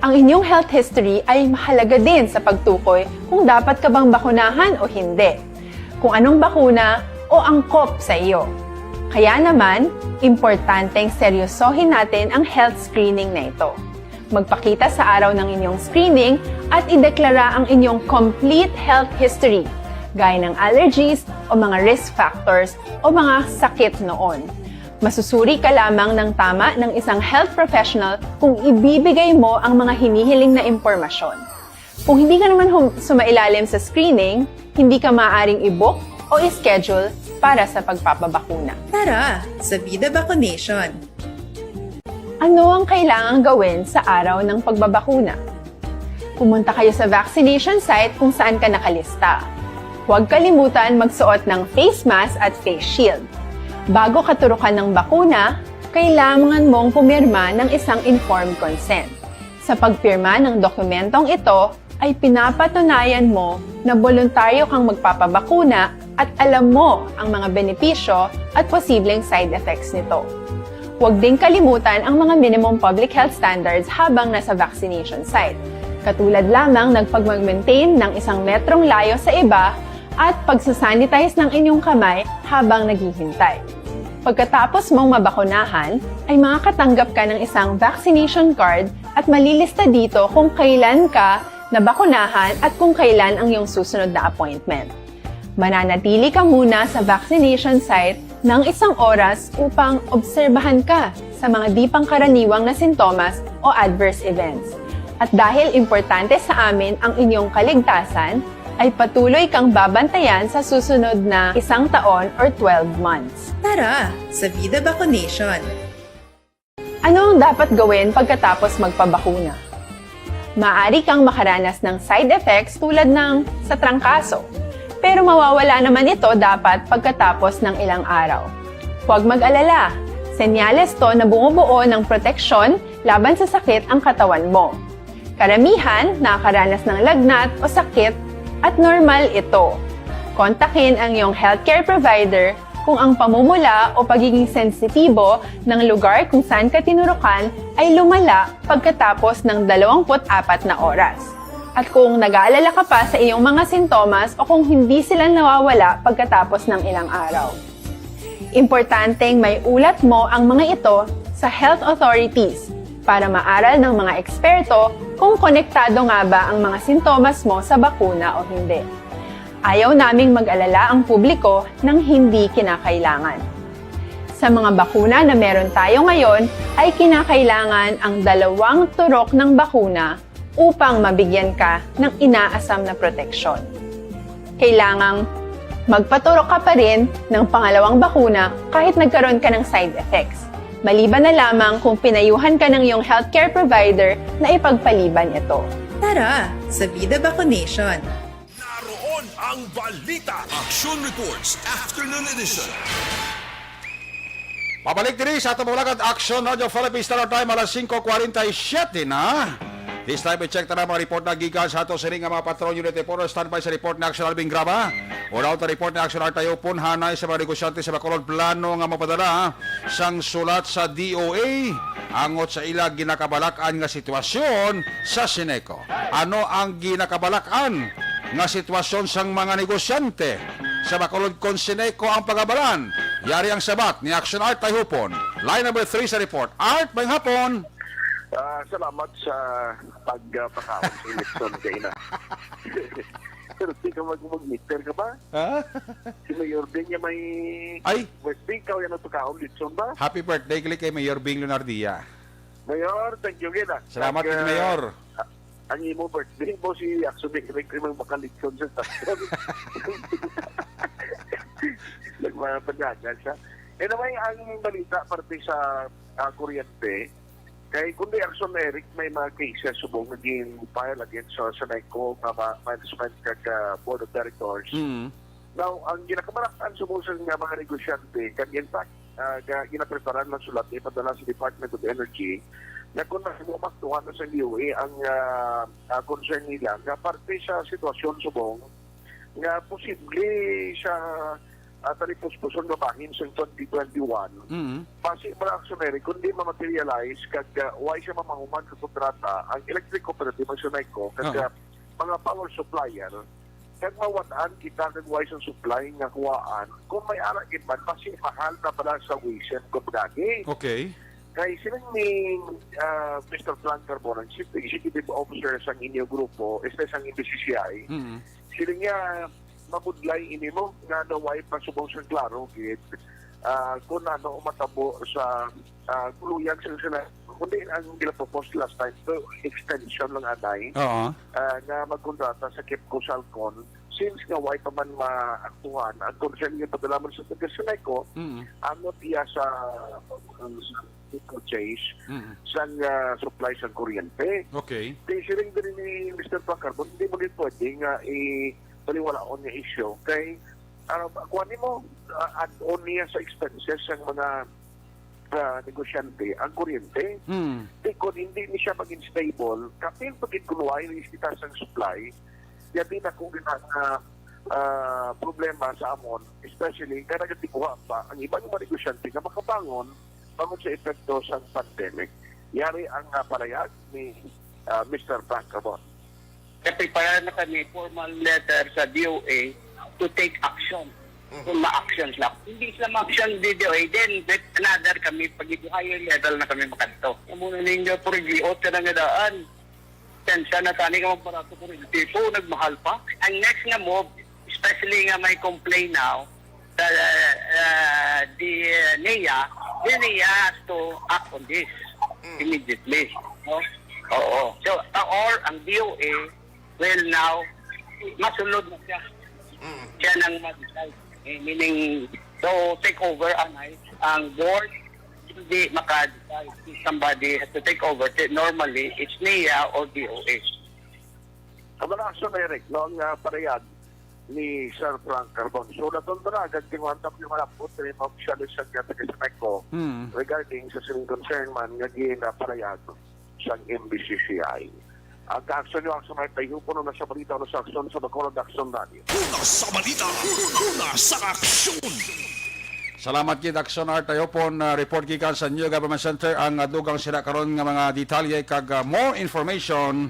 Ang inyong health history ay mahalaga din sa pagtukoy kung dapat ka bang bakunahan o hindi, kung anong bakuna o angkop sa iyo. Kaya naman, importanteng seryosohin natin ang health screening na ito. Magpakita sa araw ng inyong screening at ideklara ang inyong complete health history, gaya ng allergies o mga risk factors o mga sakit noon. Masusuri ka lamang ng tama ng isang health professional kung ibibigay mo ang mga hinihiling na impormasyon. Kung hindi ka naman hum- sumailalim sa screening, hindi ka maaaring i-book o i-schedule para sa pagpapabakuna. Tara sa Vida Vacunation! Ano ang kailangang gawin sa araw ng pagbabakuna? Pumunta kayo sa vaccination site kung saan ka nakalista. Huwag kalimutan magsuot ng face mask at face shield. Bago ka turukan ng bakuna, kailangan mong pumirma ng isang informed consent. Sa pagpirma ng dokumentong ito, ay pinapatunayan mo na boluntaryo kang magpapabakuna at alam mo ang mga benepisyo at posibleng side effects nito. Huwag ding kalimutan ang mga minimum public health standards habang nasa vaccination site, katulad lamang ng pagmag-maintain ng isang metrong layo sa iba at pagsasanitize ng inyong kamay habang naghihintay. Pagkatapos mong mabakunahan, ay makakatanggap ka ng isang vaccination card at malilista dito kung kailan ka nabakunahan at kung kailan ang iyong susunod na appointment. Mananatili ka muna sa vaccination site ng isang oras upang obserbahan ka sa mga di pangkaraniwang na sintomas o adverse events. At dahil importante sa amin ang inyong kaligtasan, ay patuloy kang babantayan sa susunod na isang taon or twelve months. Tara sa Vida Vacunation! Ano ang dapat gawin pagkatapos magpabakuna? Maaari kang makaranas ng side effects tulad ng sa trangkaso, pero mawawala naman ito dapat pagkatapos ng ilang araw. Huwag mag-alala, senyales to na bumubuo ng proteksyon laban sa sakit ang katawan mo. Karamihan nakakaranas ng lagnat o sakit at normal ito. Kontakin ang iyong healthcare provider kung ang pamumula o pagiging sensitibo ng lugar kung saan ka tinurukan ay lumala pagkatapos ng dalawampu't apat na oras. At kung nag-aalala ka pa sa iyong mga sintomas o kung hindi sila nawawala pagkatapos ng ilang araw. Importanteng may ulat mo ang mga ito sa health authorities para maaral ng mga eksperto kung konektado nga ba ang mga sintomas mo sa bakuna o hindi. Ayaw naming mag-alala ang publiko ng hindi kinakailangan. Sa mga bakuna na meron tayo ngayon, ay kinakailangan ang dalawang turok ng bakuna upang mabigyan ka ng inaasam na proteksyon. Kailangang magpaturok ka pa rin ng pangalawang bakuna kahit nagkaroon ka ng side effects, maliban na lamang kung pinayuhan ka ng iyong healthcare provider na ipagpaliban ito. Tara sa Bida Vaccination! Naroon ang balita. Action Reports, Afternoon Edition. Pabalik diri sa atong mga Action Radio Philippines Standard Time, alas singko kwarenta y siyete na. This time, i-check ta na mga report na gikan sa ato sini nga mga patrol unit reporter. Standby sa report ni Action Alvin Graba. Unaw ta report ni Action Artayopon, hanay sa mga negosyante sa Bacolod plano nga mapadala sang sulat sa D O A angot sa ila ginakabalak-an nga sitwasyon sa Sineco. Ano ang ginakabalak-an nga sitwasyon sang mga negosyante sa Bacolod kon Sineco ang pagabalan? Yari ang sabat ni Action Art Tayhupon. Line number three sa report. Art, maayong hapon. Ah, salamat sa pagpakaon sa eleksyon kay na. Pero di ka mag-, mag-meter ka ba? Ha? Si Mayor din niya may Ay! birthday, ikaw yan ang pagkaon litson ba? Happy birthday gali kay Mayor Bing Leonardia. Mayor, thank you gid ah. Salamat Nag, gid, ah, Mayor. Ang imo birthday mo si actually may may makalitson sa stasyon. Nagmapadagan siya. Anyway, ang balita parte sa ah, kuryente, kay kundi Action Eric may mga cases subong nga gin-file against sa Sineco nga ma- management kag ah, board of directors. Mm. Now, ang ginakabarakan subong sa nga mga negosyante kag in fact, ah, ga- ginapreparan man sulat ipadala sa Department of Energy na kung mahimo maktuhan na sa D O A ang ah, ah, concern nila nga parte sa sitwasyon subong nga posible sa ah, talipuspuson nga bahin sa twenty twenty-one. Mm. Base mga aksyon, Eric, kung di ma-materialize kag ah, way siya mamahuman sa kontrata ang electric cooperative, ang Sineco, kag Oo. ah, mga power supplier, kag mawad-an kita kag way sang supply nga kuwaan, kung may ara gid man, base mahal na pala sa wisen kung gani. Okay. Kay siling ni ah, Mister Frank Carbon, ang Chief Executive Officer sang inyo grupo, este sang M B C C I, Mm. siling niya, mabudlay ini mo nga naway pa subong sa klaro gid ah, kung ano ang matabo sa ah, kuluyag sa sila. Kundi ang ginapropose last time, so extension lang anay Oo. ah, nga magkontrata sa Kepco Salcon, since nga way pa man maaktuhan ang concern nga padala man sa taga Sineco, Mm. angot iya sa, um, sa purchase Mm. sang ah, supply sang kuryente. Okay. Kay siling diri ni Mister Placarbon, hindi mo gid pwede nga i baliwalaon nga issue kay ah, kuha nimo ah, add-on niya sa expenses sang mga ah, negosyante ang kuryente. Mm. Kay kung hindi ni siya maging stable, kapin pagkikuluhay ni kita sang supply, yabi na kung gina nga ah, problema sa amon, especially kaya nagatiguha pa ang ibang mga negosyante nga makabangon bangod sa epekto sang pandemic. Yari ang ah, palayag ni ah, Mister Frank Cabot. Nagprepare na kami formal letter sa D O A to take action. Kung ma-action sila. Hindi sila ma-action D O A, then with another kami, pag higher level na kami makadto. Amo na ninyo, purigiot ka na nga daan. Sensya na tani ka magbarato, purigiot po, nagmahal pa. Ang next nga move, especially nga may complaint now, the, uh, the, uh, NEA, the NEA has to act on this immediately. No? Oo. So, uh, or ang D O A will now, masulod na siya. Siya nang mag-decide. Eh, meaning, so, take over ang, ang board, Hindi maka-decide if somebody has to take over. Ti-, normally, it's NIA or D O H. Ang mga aksyon, Eric, no, ang, ah, parehag ni Sir Frank Carbon. So, natundra, agad kinuhantap yung mga putri, maopisyales sa kiyata kay Semeco Hmm. regarding sa sining concern man nga ginaparehag sang M B C C I. Ang kaaksyon nyo, Aksyon Art, ay hupo na sa balita, una sa aksyon sa Bacolod Aksyon Radio. Una sa balita, una sa aksyon. Salamat gid, Aksyon Art. Ayopon, ah, report gikan sa New Government Center. Ang, ah, dugang sila karon nga mga detalye kag, ah, more information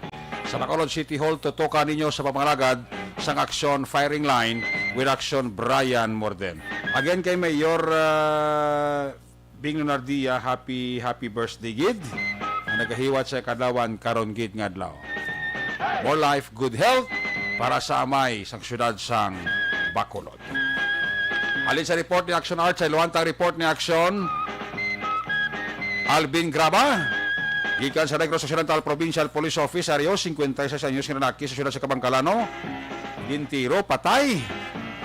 sa Bacolod City Hall, tutokan ninyo sa pamangagad sang aksyon firing line with Aksyon Brian Morden. Again, kay Mayor, ah, Bing Lunardia, happy, happy birthday gid. Ang nagahiwat sa kadlawan karon gid nga adlaw. More life, good health para sa amay sang siyudad sang Bacolod. Halin sa report ni Action Art, sa iluwantang report ni Action Alvin Graba, gikan sa Negros Occidental Provincial Police Office, Ario, cincuenta y seis anyos nga lalaki sa siyudad sa Kabankalano, gintiro, patay.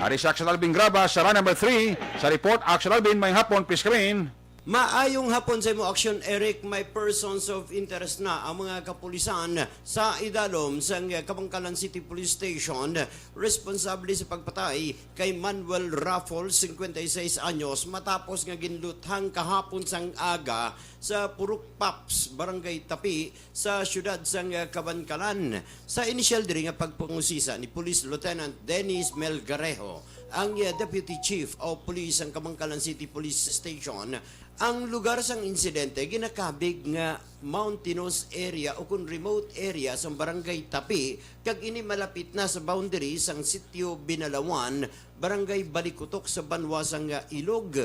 Ari si Action Alvin Graba sa round number three sa report. Action Alvin, may hapon, please come in. Maayong hapon sa imo, Action Eric. May persons of interest na ang mga kapulisan sa idalom sang Kabankalan City Police Station responsable sa pagpatay kay Manuel Raffles, cincuenta y seis anyos, matapos nga ginluthang kahapon sang aga sa Purok Paps, Barangay Tapi, sa siyudad sang Kabankalan. Sa inisyal diri nga pagpangusisa ni Police Lieutenant Dennis Melgarejo, ang, uh, Deputy Chief of Police sang Kabankalan City Police Station, ang lugar sang insidente ginakabig nga mountainous area o kon remote area sang Barangay Tapi, kag ini malapit na sa boundary sang Sitio Binalawan, Barangay Balikutok sa banwa sang, uh, Ilog.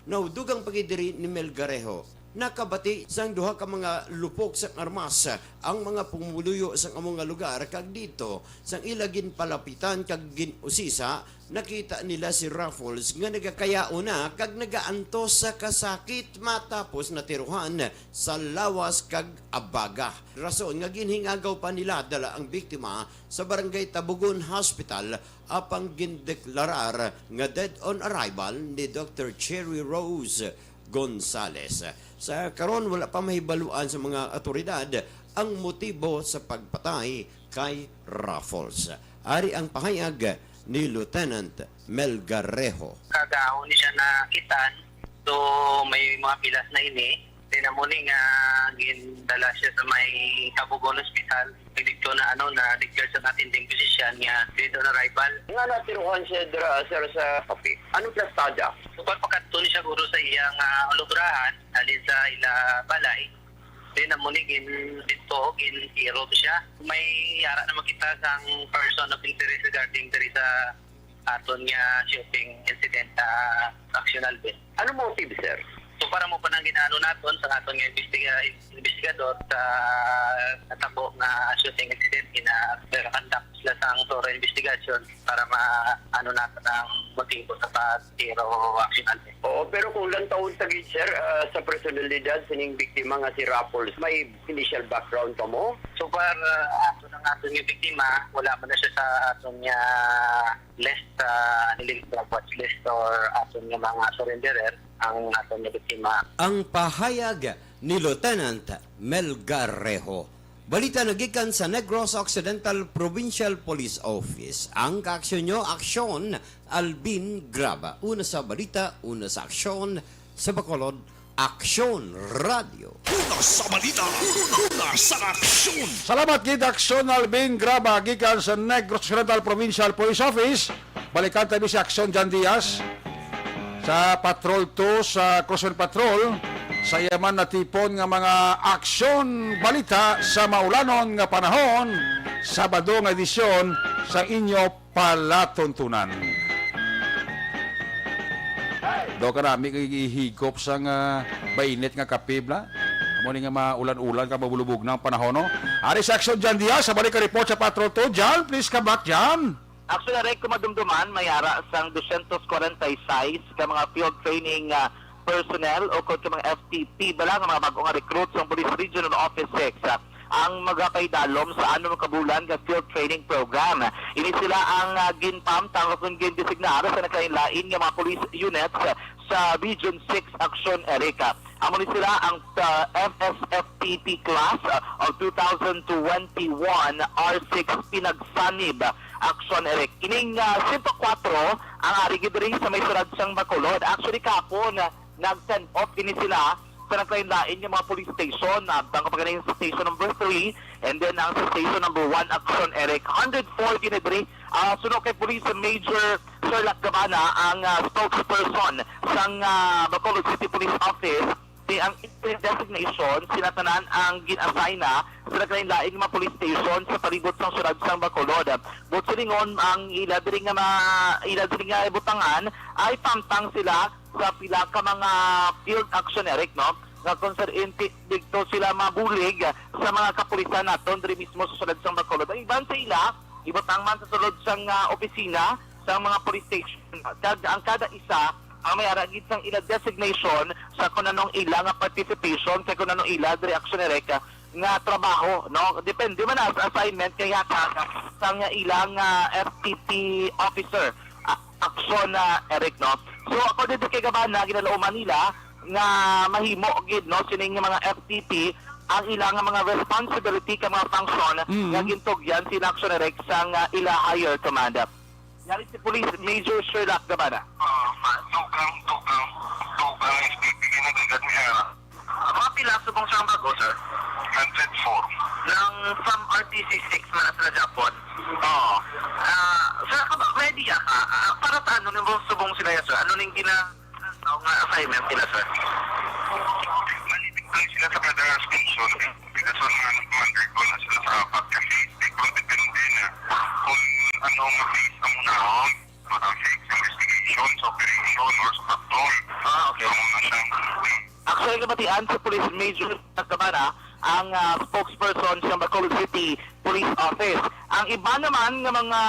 Nahudugan pa gid diri ni Melgarejo. Nakabati sang duha ka mga lupok sang armas ang mga pumuluyo sang amo nga lugar, kag didto sang ila ginpalapitan kag gin-usisa, nakita nila si Raffles nga nagakayaon na kag nagaantos sa kasakit matapos natiruhan sa lawas kag abaga. Rason nga ginhingagaw pa nila dala ang biktima sa Barangay Tabugon Hospital, apang gindeklarar nga dead on arrival ni Doctor Cherry Rose Gonzales. Sa karon, wala pa mahibaluan sa mga awtoridad ang motibo sa pagpatay kay Raffles. Ari ang pahayag ni Lieutenant Melgarejo. Kagahon ni siya nakitaan, so may mga pilas na ini. Then, amo ni nga gindala siya sa may Tabugon Hospital. Dito na, ano, na-declare sa attending physician nga dead on arrival. Nga natiruhan siya dira, sir, sa Tapi. Anong plastada? So, pag pagkadto ni siya guro sa iyang, ah, lubrahan, halin sa ila balay, then amo ni gin-, dito, gin-, i-rob siya. May ara naman kita sang person of interest regarding diri sa aton nga shooting incident, ah, Action Alvin. Ano motive, sir? So, para mo pa nang ginaano naton sa aton nga investiga-, investigador sa natabo nga shooting incident, gina-conduct sila sa ang thorough investigation para ma-, ano naton ang motibo sa pagtiro, Action Alvin. Oo, pero kung lantawon ta gid, sir, ah, sa personalidad sining biktima nga si Raffles, may initial background pa mo? So far, ah, ato ang aton nga biktima, wala man na siya sa aton nga list sa illegal drug watch list or aton nga mga surrenderer ang aton nga biktima. Ang pahayag ni Lieutenant Melgarejo. Balita nagikan sa Negros Occidental Provincial Police Office. Ang kaaksyon nyo, aksyon, Alvin Graba. Una sa balita, una sa aksyon, sa Bacolod, Aksyon Radio. Una sa balita, una sa aksyon. Salamat gid, Aksyon Alvin Graba, gikan sa Negros Occidental Provincial Police Office. Balikan tabi si Aksyon Jan Diaz sa Patrol two, sa Cruiser Patrol. Sa iya man natipon nga mga aksyon, balita sa maulanon nga panahon, Sabado nga edisyon sa inyo palatuntunan. Daw ka nami kay gihigop sang, ah, mainit nga kape, bla. Amo ni nga maulan-ulan ka, mabulubog na ang panahon, no? Ari sa Action, Jan Diaz, sa balik ka report sa Patrol two. Jan, please come back, Jan. Actually, aray ko madumduman, may ara sang dosyentos kwarenta y seis ka mga field training, ah, personnel o kon ka mga F T P bala nga mga bag-o nga recruit sa Police Regional Office six, ah, ang magapaidalom sa anom ka bulan nga field training program. Ini sila ang, ah, ginpamtang o kon gindesignar sa nagkalain-lain nga mga police units, ah, sa Region six Action Area. Amo ni sila ang, ah, M S F T P class, ah, of two thousand twenty-one R six pinagsanib, Action Eric. Ining, ah, sento kwatro ang ari gid diri sa may siyudad sang Bacolod. Actually, kahapon, ah, nag-send off ini sila sa naglain-lain nga mga police station. Nabtang ko pa ganing sa station number three, and then ang sa station number one, Action Eric. Hundred four gid diri. Ah, suno kay Police Major Sherlock Gabana, ang, ah, spokesperson sang, ah, Bacolod City Police Office. Ti ang interim designation, sila tanan ang gin-assign na sa naglain-lain nga mga police station sa palibot sang siyudad sang Bacolod. Buot silingon, ang ila diri nga ma-, ila diri nga butangan ay pamtang sila sa pila ka mga field action, Eric, no? Nga kung sa inti, dito sila mabulig sa mga kapulisan naton diri mismo sa siyudad sang Bacolod. Ang iban sa ila, ibutang man sa sulod sang, ah, opisina sang mga police station. Kag ang kada isa ang may ara gid sang ila designation sa kung anong ila nga participation, kay kung anong ila diri, Action Eric, nga trabaho, no? Depende man na sa assignment kay hatag sang ilang, ah, F T P officer, ah, Action, ah, Eric, no? So, according to kay Gabana, ginalauman nila nga mahimo gid, no, sining mga F T P ang ilang mga responsibility kag mga function Mm. nga gintugyan sila, Action Eric, sang, ah, ila higher command. Yari si Police Major Sherlock Gabana. Ah, dugang, dugang, dugang S P P, ginadugan niya. Mga pila subong sa bago, sir? Hundred four. Nang from R T C six man na sila Japon. Oo. Ah, sir, ka ba, may idea ka? Ah, para sa ano nung subong sila yan, sir? Ano ning gina-, ano nga assignment nila, sir? Manipig lang sila sa kada station. Because nga, nag-undergo na sila sa apat ka phase. Di ko depende na kung ano nga phase ang unahon. Mga phase, investigations, operation, or sa patrol. Ah, okay. Amo na siya. Actually, nabatian sa Police Major Gabana, ang, ah, spokesperson sa Bacolod City Police Office. Ang iba naman nga mga,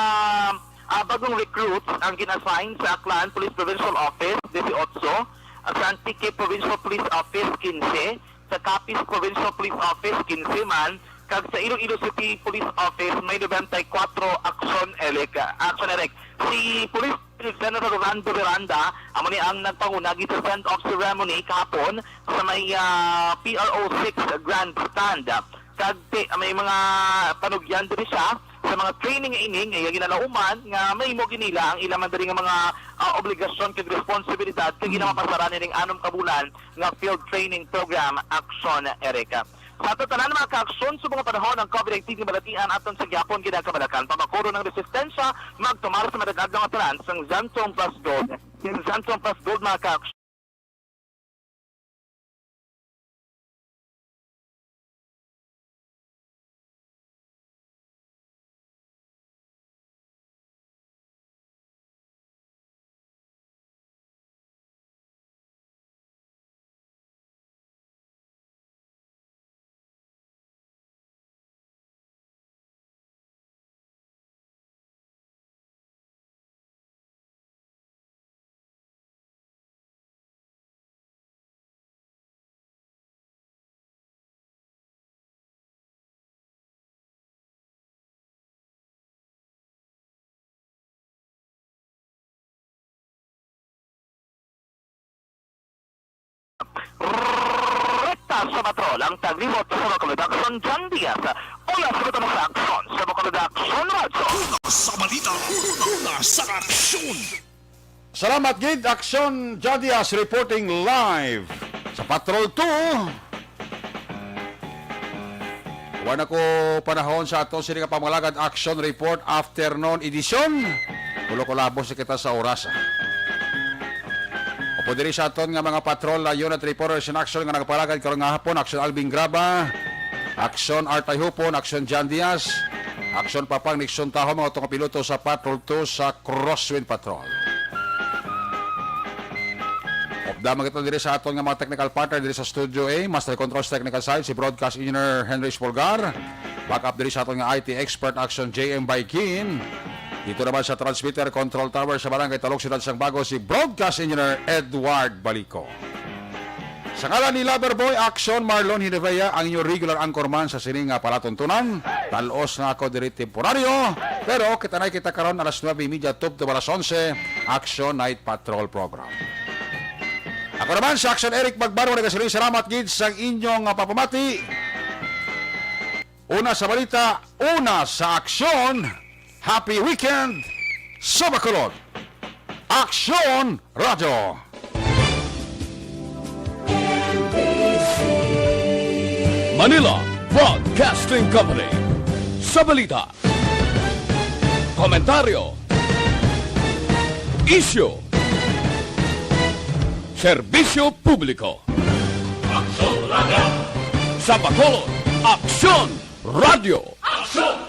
ah, bagong recruits ang gin-assign sa Aklan Police Provincial Office, dieciocho, sa Antique Provincial Police Office, quince, sa Capiz Provincial Police Office, quince man, kag sa Iloilo City Police Office may nobenta y kuwatro, Action Eric, Action Eric. Si Police General Rolando Miranda, amo ni ang nagpanguna gid sa send-off ceremony kahapon sa may, ah, P R O six Grandstand. Kag ti-, may mga panugyan diri siya sa mga training nga ini nga iya ginalauman nga mahimo gid nila ang ila man diri nga mga, ah, obligasyon kag responsibilidad kag Mm. ginamapasaran ining anom ka bulan nga field training program, Action Eric. Sa aton tanan, mga ka-aksyon, subong nga panahon ang COVID nineteen nga balatian aton sa gihapon ginakabalakan. Pamakuro ng resistensya, magtumar sa madagag nga tanan sang Xanthone Plus Gold. Yung Xanthone Plus Gold, mga ka-aksyon. Rekta sa patrol ang taglibot sa mga production, John Diaz. Oras sa mga production sa mga production, Radyo. Una sa balita, una, una sa aksyon. Salamat gid, Action John Diaz reporting live sa Patrol two. Wala na ko panahon sa aton sini nga pamangalagan, Action Report Afternoon Edition. Kulo-kulabos na kita sa oras, ah. Upod diri sa aton nga mga patrol, ah, unit reporters in action nga nagapalagad karon nga hapon, Action Alvin Graba, Action Artay Hupon, Action John Diaz, Action Papang Nixon Taho, mga utong piloto sa Patrol two sa Crosswind Patrol. Upda man kita diri sa aton nga mga technical partner diri sa Studio A, Master Controls Technical Side, si Broadcast Engineer Henry Espolgar. Backup diri sa aton nga I T expert, Action J M Baikin. Dito naman sa transmitter control tower sa Barangay Talog, Siyudad sang Bago, si Broadcast Engineer Edward Balico. Sa ngalan ni Loverboy, Action Marlon Hinevea, ang inyo regular anchorman sa sining nga palatuntunan. Talos nga ako diri temporaryo, pero kita na kita karon alas nuebe y media, tubtob alas onse, Action Night Patrol Program. Ako Para man sa Aksyon, Eric Magbanwa, nagasiling salamat gid sa inyong, ah, papamati. Una sa balita, una sa aksyon. Happy weekend sa Bacolod. Aksyon Radyo. Manila Broadcasting Company. Sa balita, komentaryo, isyu, serbisyo publiko. Aksyon Radyo. Sa Bacolod, Aksyon Radyo. Aksyon